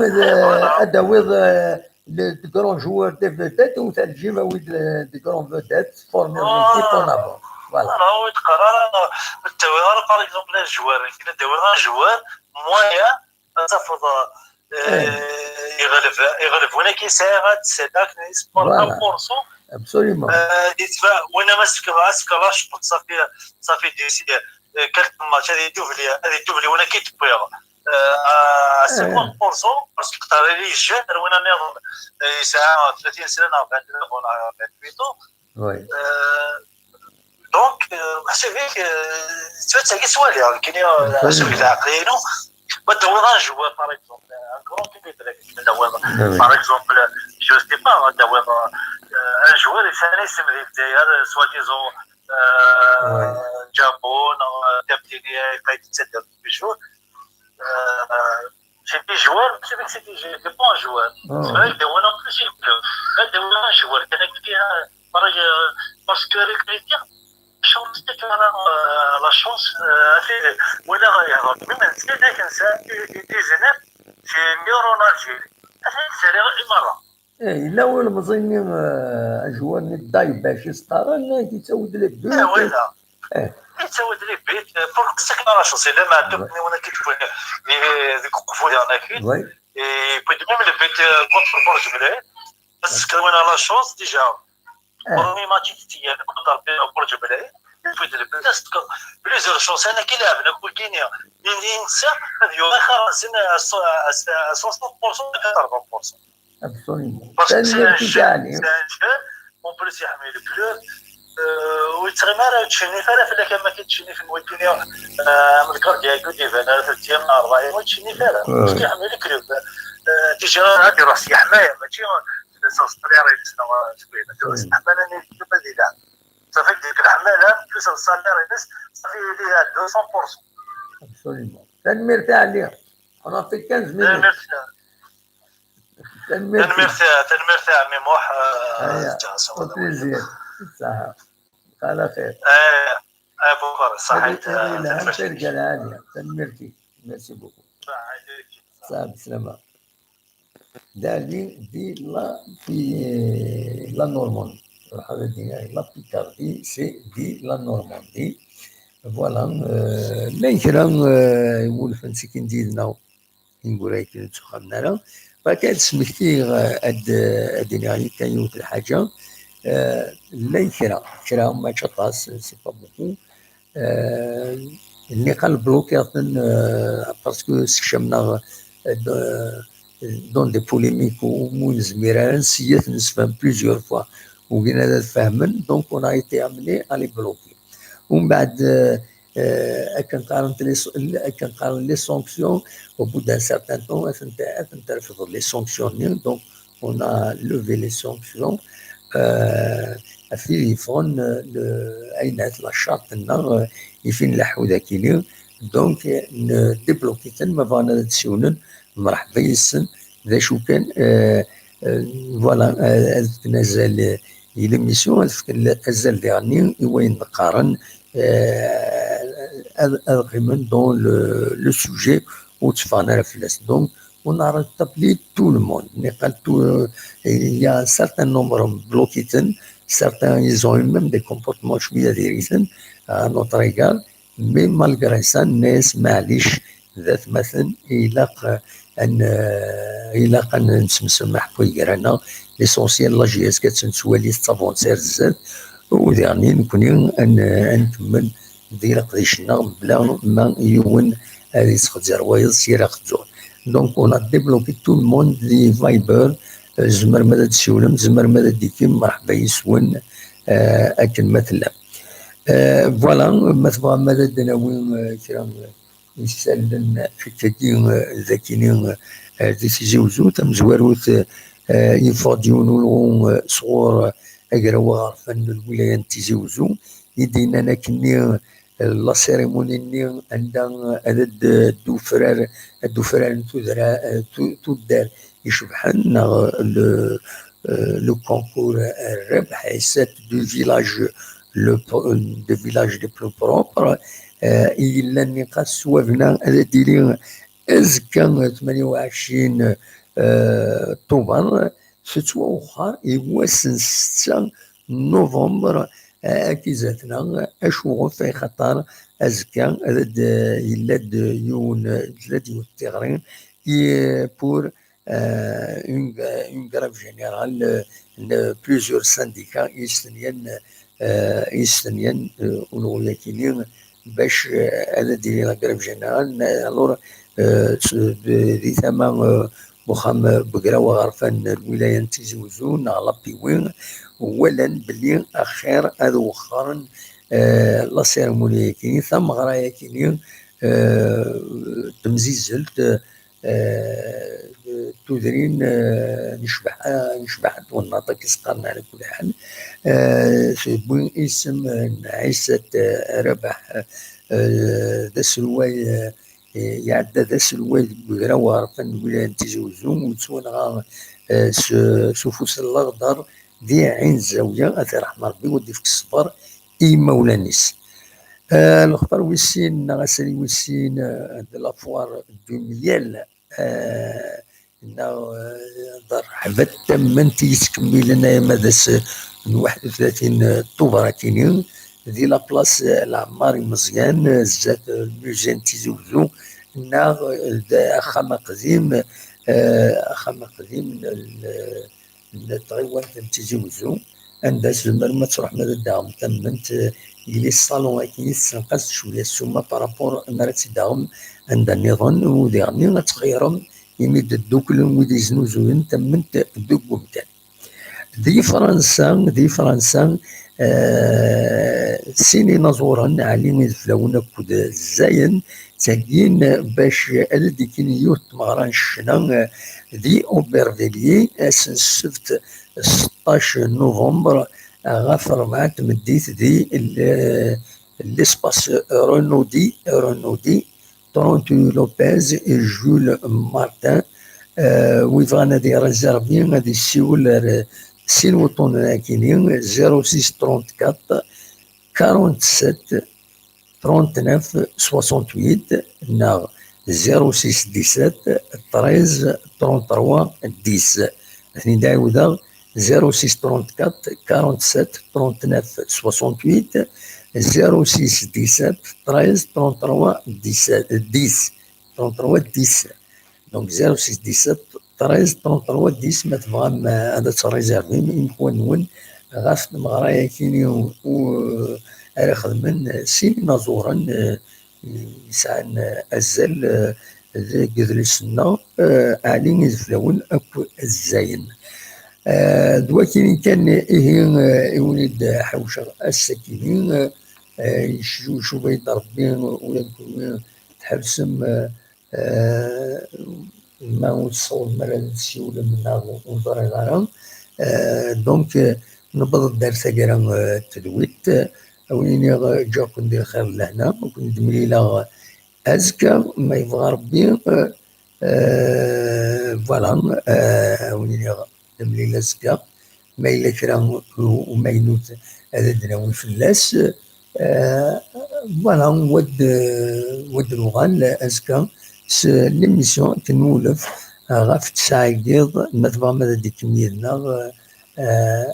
ad d-tawiḍ, eh, le, de grands joueurs, des vedettes, ou t'as le awi-d, eh, de grands vedettes, former une équipe en avant. Voilà. Ur teqqar ara, ur d-tawiḍ ara, par exemple, les joueurs, ad d-tawiḍ un joueur moyen, ad tafeḍ, eh, yeɣleb, yeɣleb win akka yesɛa ad tsadax, yesbur un pour cent. Absolument. Eh, yettba-, win ma s-tefkeḍ, as-tefkeḍ acebbeḍ, safi, safi d'ici, eh, quelques matchs, ad idubli, ad idubli win akka i d-wwiɣ. à cinquante pour cent, parce que t'as les jeunes, ar win nniḍen yesɛa tlata sna neɣ vingt-neuf neɣ vingt-huit ans. Donc, ḥsib-ik, tettwattagi ttwaliɣ nekkini, ḥsib-ik d lɛeqliya-inu. Ma d-tawiḍ un joueur, par exemple, un grand club, ma d-tawiḍ, par exemple, je sais pas, ma d-tawiḍ un joueur yesɛan isem di Lezzayer, soi-disant, Jabo neɣ Kaptini, yebɣa yettader toujours. C'est des joueurs, c'est des, c'est des bons joueurs. Là, il y a un plus, il y a un joueur qui a, parce que recruter, chance, c'est la chance, voilà, même si c'est des, des, c'est meilleur en Algérie. C'est les marrons. Eh, yella ulmeẓi-nni, ajwar-nni Daybac i s-qqaren, yettawi-d les buts. Eh, voilà. Yettawi-d les buts, pour que c'est la chance. Illa ma ɛeddu-k yiwen akka deg uqbul yerna-k-id. Yewwi-d même le but contre Bourg Mlayen. Parce que on a la chance déjà. Premier match i t-igan contre Bourg Mlayen. Yewwi-d le but, parce que plusieurs chances, ana ki laɛben akk wigini. Yensa ad yuɣal xarsen à soixante pour cent, quatre-vingts pour cent. Absolument. Parce que c'est un jeune, c'est un jeune, en plus, il aime le club. Ur yettɣimi ara, ur yettcennif ara fell-ak am wakken ttcennif n wakken am le gardien-agi ur d-iban ara, trettième, rebɛième, ur yettcennif ara. Parce que iḥemmel le club. Déjà ad iruḥ s leḥmala, mačči s salaire-ines neɣ s wayen. Ad iruḥ s leḥmala-nni, le club ad ilɛeb. Ṣafi deg leḥmala, plus le salaire-ines, ṣafi yili à deux cents pour cent. Absolument. Tanemmirt a Ɛli. On a fait quinze minutes. Tanemmirt, tanemmirt a ɛemmi Muḥ. Au plaisir. Ṣaḥa. Ala xir. Abuker, ṣaḥit. Tanemmirt. Merci beaucoup. Ṣaḥa, bislama. Dali di la, di la Normandie. La Picardie, c'est di la Normandie. Voilà. Llan kra n yiwulfen sikin d yid-neɣ. Ineggura-agi ur ttxemmimen ara. Baka ad smektiɣ, ad d-iniɣ yakan yiwet n lḥaǧa. Llan kra, kra, mačči aṭas, c'est pas beaucoup. Nniqal blokiɣ-ten, parce que sekcmen-aɣ dans des polémiques umi ur nezmir ara, nsett ad ten-nessefhem plusieurs fois, ugin ad fehmen, donc on a été amené à les bloquer. Umbeɛd, akken qqaren les sanctions, au bout d'un certain temps, ad tent-terfdeḍ les sanctions-nni, donc on a levé les sanctions ɣef wid yeffɣen, ayen at la charte-nneɣ, ifi nleḥḥu dagi-ni, donc ndébloki-ten, ma bɣan ad d-siwlen, mreḥba yes-sen, d acu kan, voilà, ad fken azal i l'émission, ad fken azal diɣen i wayen d-qqaren, ad qqimen dans le sujet ur tteffɣen ara fell-as. Donc on a rétabli tout le monde. Nniqal, il y a un certain nombre bloqués, certains ils ont eu même des comportements cwiya diri-ten à notre égard, mais malgré ça nnan-as maɛlic d atmaten, ilaq ad nessemsamaḥ ɣef waygar-nneɣ, l'essentiel la J S K ad tt-nettwali tettavansi ar zdat, u diɣen nekkni ad nkemmel di leqdic-nneɣ bla ma yiwen ad yettxezzir wayeḍ s yir axezzur. Donc on a débloqué tout le monde di Viber, tzemrem ad d-siwlem, tzemrem ad d-tikim, mreḥba yes-wen akken ma tellam. Voilà, ma tebɣam ad d-nawi kra n yisallen akkagi dagi-ni di Tizi Uzzu tamezwarut, yeffeɣ-d yiwen ulɣu sɣur agraw aɣerfan n lwilaya n Tizi Uzzu i d-yennan akkenni la cérémonie-nni anda ad d-ufrar, ad d-ufraren tudra, tuddar icebḥen, neɣ le, le concours rrbeḥ, et sept du village, le, de village les plus propres, i yellan nniqal swabna ad d-tili azekka tmanya u ɛecrin Tubeṛ, tettwawexxer i wass n setta novembre, akizatna, acuɣef? Axaṭer azekka ad d-, yella-d yiwen, tella-d yiwet tiɣri i, pour une, une grève générale n plusieurs syndicats i yestenyan, i yestenyan ulɣu-yagi-ni bac, eh, ad d-iliɣ grève générale. Alors, eh, s-, d-, di tama, eh, n uxxam, eh, n ugraw aɣerfan n lwilaya n Tizi Uzzu neɣ l'APW, walan belli axir ad wexxren, eh, la cérémonie-agi, tameɣra-agi, eh, temzizzelt, eh, eh, tudrin, eh, n ccbaḥa, n ccbaḥa n twennaḍt, akka i s-qqaren ɛla kulli ḥal. Eh, tewwi isem, eh, n Ɛisat, eh, Rabaḥ, eh, d aselway, eh, iɛedda d aselway deg ugraw aɣerfan n lwilaya n Tizi Uzzu, u yettwanɣa, eh, s, s ufus n leɣder di Ɛin Zawiya, ad t-iṛḥem Ṛebbi, u ad d-ifk ṣṣber i yimawlan-is. Eh, lexbar wis sin, neɣ asalay wis sin, eh, de la foire du miel, eh, neɣ, eh, d rreḥba n tamemt i yettkemmilen alamma d ass n waḥed u tlatin Tubeṛ akini, di la place, eh, Lɛemmar Imeẓyan, eh, zdat, eh, lmusée n Tizi Uzzu, neɣ, eh, d axxam aqdim, eh, axxam aqdim n, n tɣiwant n Tizi Uzzu, anda tzemrem ad tṛuḥem ad d-taɣem tamemt, eh, yili ṣṣalun-agi i tessenqas cwiya ssuma par rapport mi ara tt-id-taɣem anda nniḍen, u diɣenni ad txeyyṛem imi d-dduklen wid yeznuzuyen tamemt deg umkan. Di Fransa, di Fransa, eh, sin inaẓuren, Ɛli Ideflawen akked Zayen, tteggin bac ad d-ikkini yiwet tmeɣra n ccna, eh, di Aubervilliers, ass n ssebt seṭṭac novembre, eh, ɣef rebɛa n tmeddit di l-, l'espace Renaudie, Renaudie, Trente Lopez et Jules Martin, eh, wi bɣan ad iréservi, ad issiwel ar sin wuṭṭunen akini, zéro six trente-quatre, quarante-sept, trente-neuf, soixante-huit, neɣ zéro six dix-sept, treize, trente-trois, dix. Ad ten-id-ɛiwdeɣ, zéro six trente-quatre, quarante-sept, trente-neuf, soixante-huit, zéro six dix-sept, treize, trente-trois, dix-sept, dix, trente-trois, dix. Donc, zéro six dix-sept, treize, trente-trois, dix, ma tebɣam, eh, ad tréservim imeḥwan-nwen ɣef tmeɣra-agi u, u, ara xedmen sin inaẓuren, eh, yesɛan, eh, azal, eh, deg yidles-nneɣ, eh, Ɛli Ideflawen akked Zayen. Eh, d wakini kan, ihi, eh, i wen-id-ḥawceɣ ass-agi, eh, eh, yeccucuf-iyi-d Ṛebbi, ula d kenwi tḥebsem, eh, eh, ma ur tessawḍem ara ad tessiwlem neɣ ur ẓriɣ ara. Eh, donc, eh, newweḍ-d ar taggara, eh, n tedwilt. Eh, a wen-iniɣ, eh, ǧǧiɣ-ken di lxir d lehna, a ken-id-mlileɣ azekka, ma yebɣa Ṛebbi, eh, eh, voilà, eh, a wen-iniɣ nemlil azekka. Ma yella kra u-, umaynut ad d-nawi fell-as, eh, voilà, wad, wad nuɣal azekka s l'émission akken nwulef ɣef tesɛa n yiḍ, ma tebɣam ad d-ikkem yid-neɣ, eh,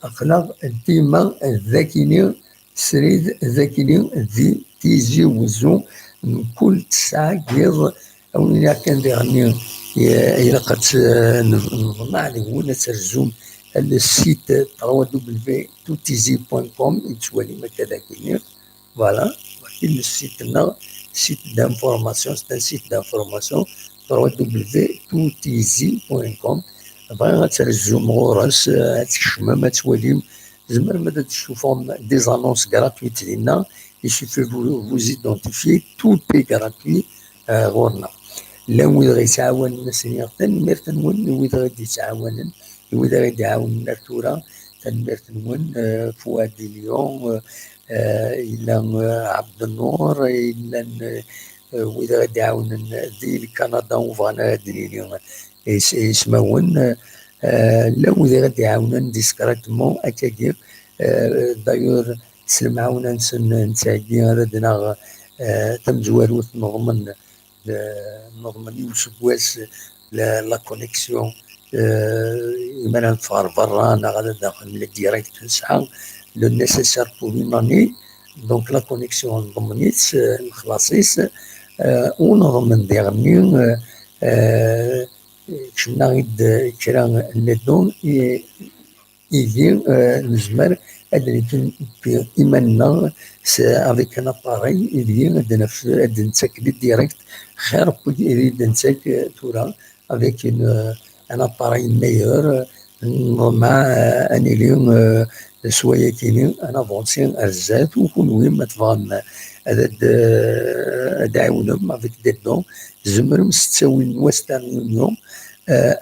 aql-aɣ dima d akini srid d akini di Tizi Wezzu, mkul tesɛa n yiḍ. A wen-iniɣ kan diɣenni, eh, ilaq ad t-, eh, neḍ-, neḍmeɛ deg-wen ad terzum le site trois W two T Z point com, i tettwalim akka dagi-nni. Voilà, wagi le site-nneɣ, site d'information, c'est un site d'information, trois W two T Z point com. Bɣiɣ ad terzum ɣur-s, eh, ad tkecmem, ad twalim, tzemrem ad d-tessufɣem des annonces gratuites dinna. Il suffit vous, vous identifier, tout est gratuit, eh, ɣur-neɣ. Llan wid ɣ-yettɛawanen, ad s-iniɣ tanemmirt-nwen i wid ɣ-d-yettɛawanen, i wid ɣ-d-iɛawnen ar tura, tanemmirt-nwen, eh, Fouad Ilion, eh, eh, yella, eh, Abdenour, eh, llan, eh, wid ɣ-d-iɛawnen di Lkanada ur bɣan ara ad d-nini is-, ismawen, eh, llan wid ɣ-d-iɛawnen discrètement akkagi, eh, d'ailleurs s lemɛawna-nsen nettheggi ara d-naɣ, eh, tamezwarut neḍmen, eh, neḍmen i useggas la, la connexion, eh, imi ara neffeɣ ɣer berra neɣ ara daxel le direct nesɛa le nécessaire pour une année, donc la connexion neḍmen-itt, eh, nexlaṣ-itt, eh, u neḍmen diɣenni, eh, eh, kecmen-aɣ-id kra n les dons, eh, Ihi nezmer ad d-nekk iman-nneɣ avec un appareil, ihi ad d-naf, ad d-nettak di direct xir n wid i d-nettak tura avec une, un appareil meilleur. Neḍmeɛ ad nili s wayakini ad navansi ar zdat, u kunwi ma tebɣam ad d-tɛiwnem avec des dons, tzemrem s ttawil n Western Union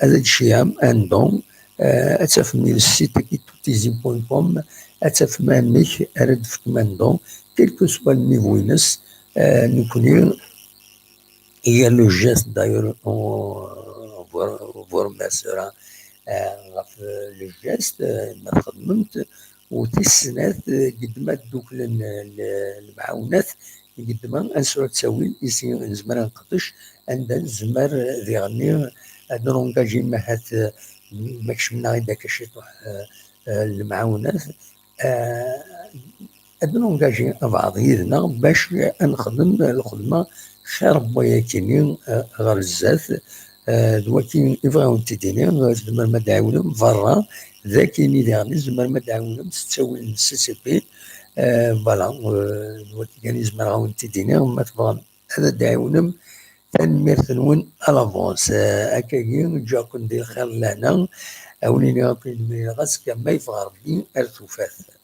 ad d-tceyɛem un don, ad tafem le site akitutisi point com, ad tafem amek ara d-tefkem un don, quel que soit le niveau-ines. Nekkni, il y a le geste, d'ailleurs, on vous remerciera ɣef le geste ma txedmemt. U tis snat, gedma dduklen lemɛawnat, gedma ad nesɛu ttawil isi nezmer ad neqdec, anda nezmer diɣenni ad nengaji, mahat ma kecmen-aɣ-id akka ciṭuḥ lemɛawnat, ad nengaji abeɛḍ yid-neɣ bac ad nexdem lxedma xir n wayakini ɣer zdat. D waki i bɣiɣ ad wen-t-id-iniɣ. Tzemrem ad d-tɛiwnem berra, d akini diɣen tzemrem ad d-tɛiwnem s ttawil n C C P. Voilà, d waki kan i zemreɣ ad wen-t-id-iniɣ. Ma tebɣam ad d-tɛiwnem, tanemmirt-nwen à l'avance. Akkagi, ǧǧiɣ-ken di lxir d lehna. A wen-iniɣ akk idemmen ɣas kan ma yebɣa Rebbi ar tufat.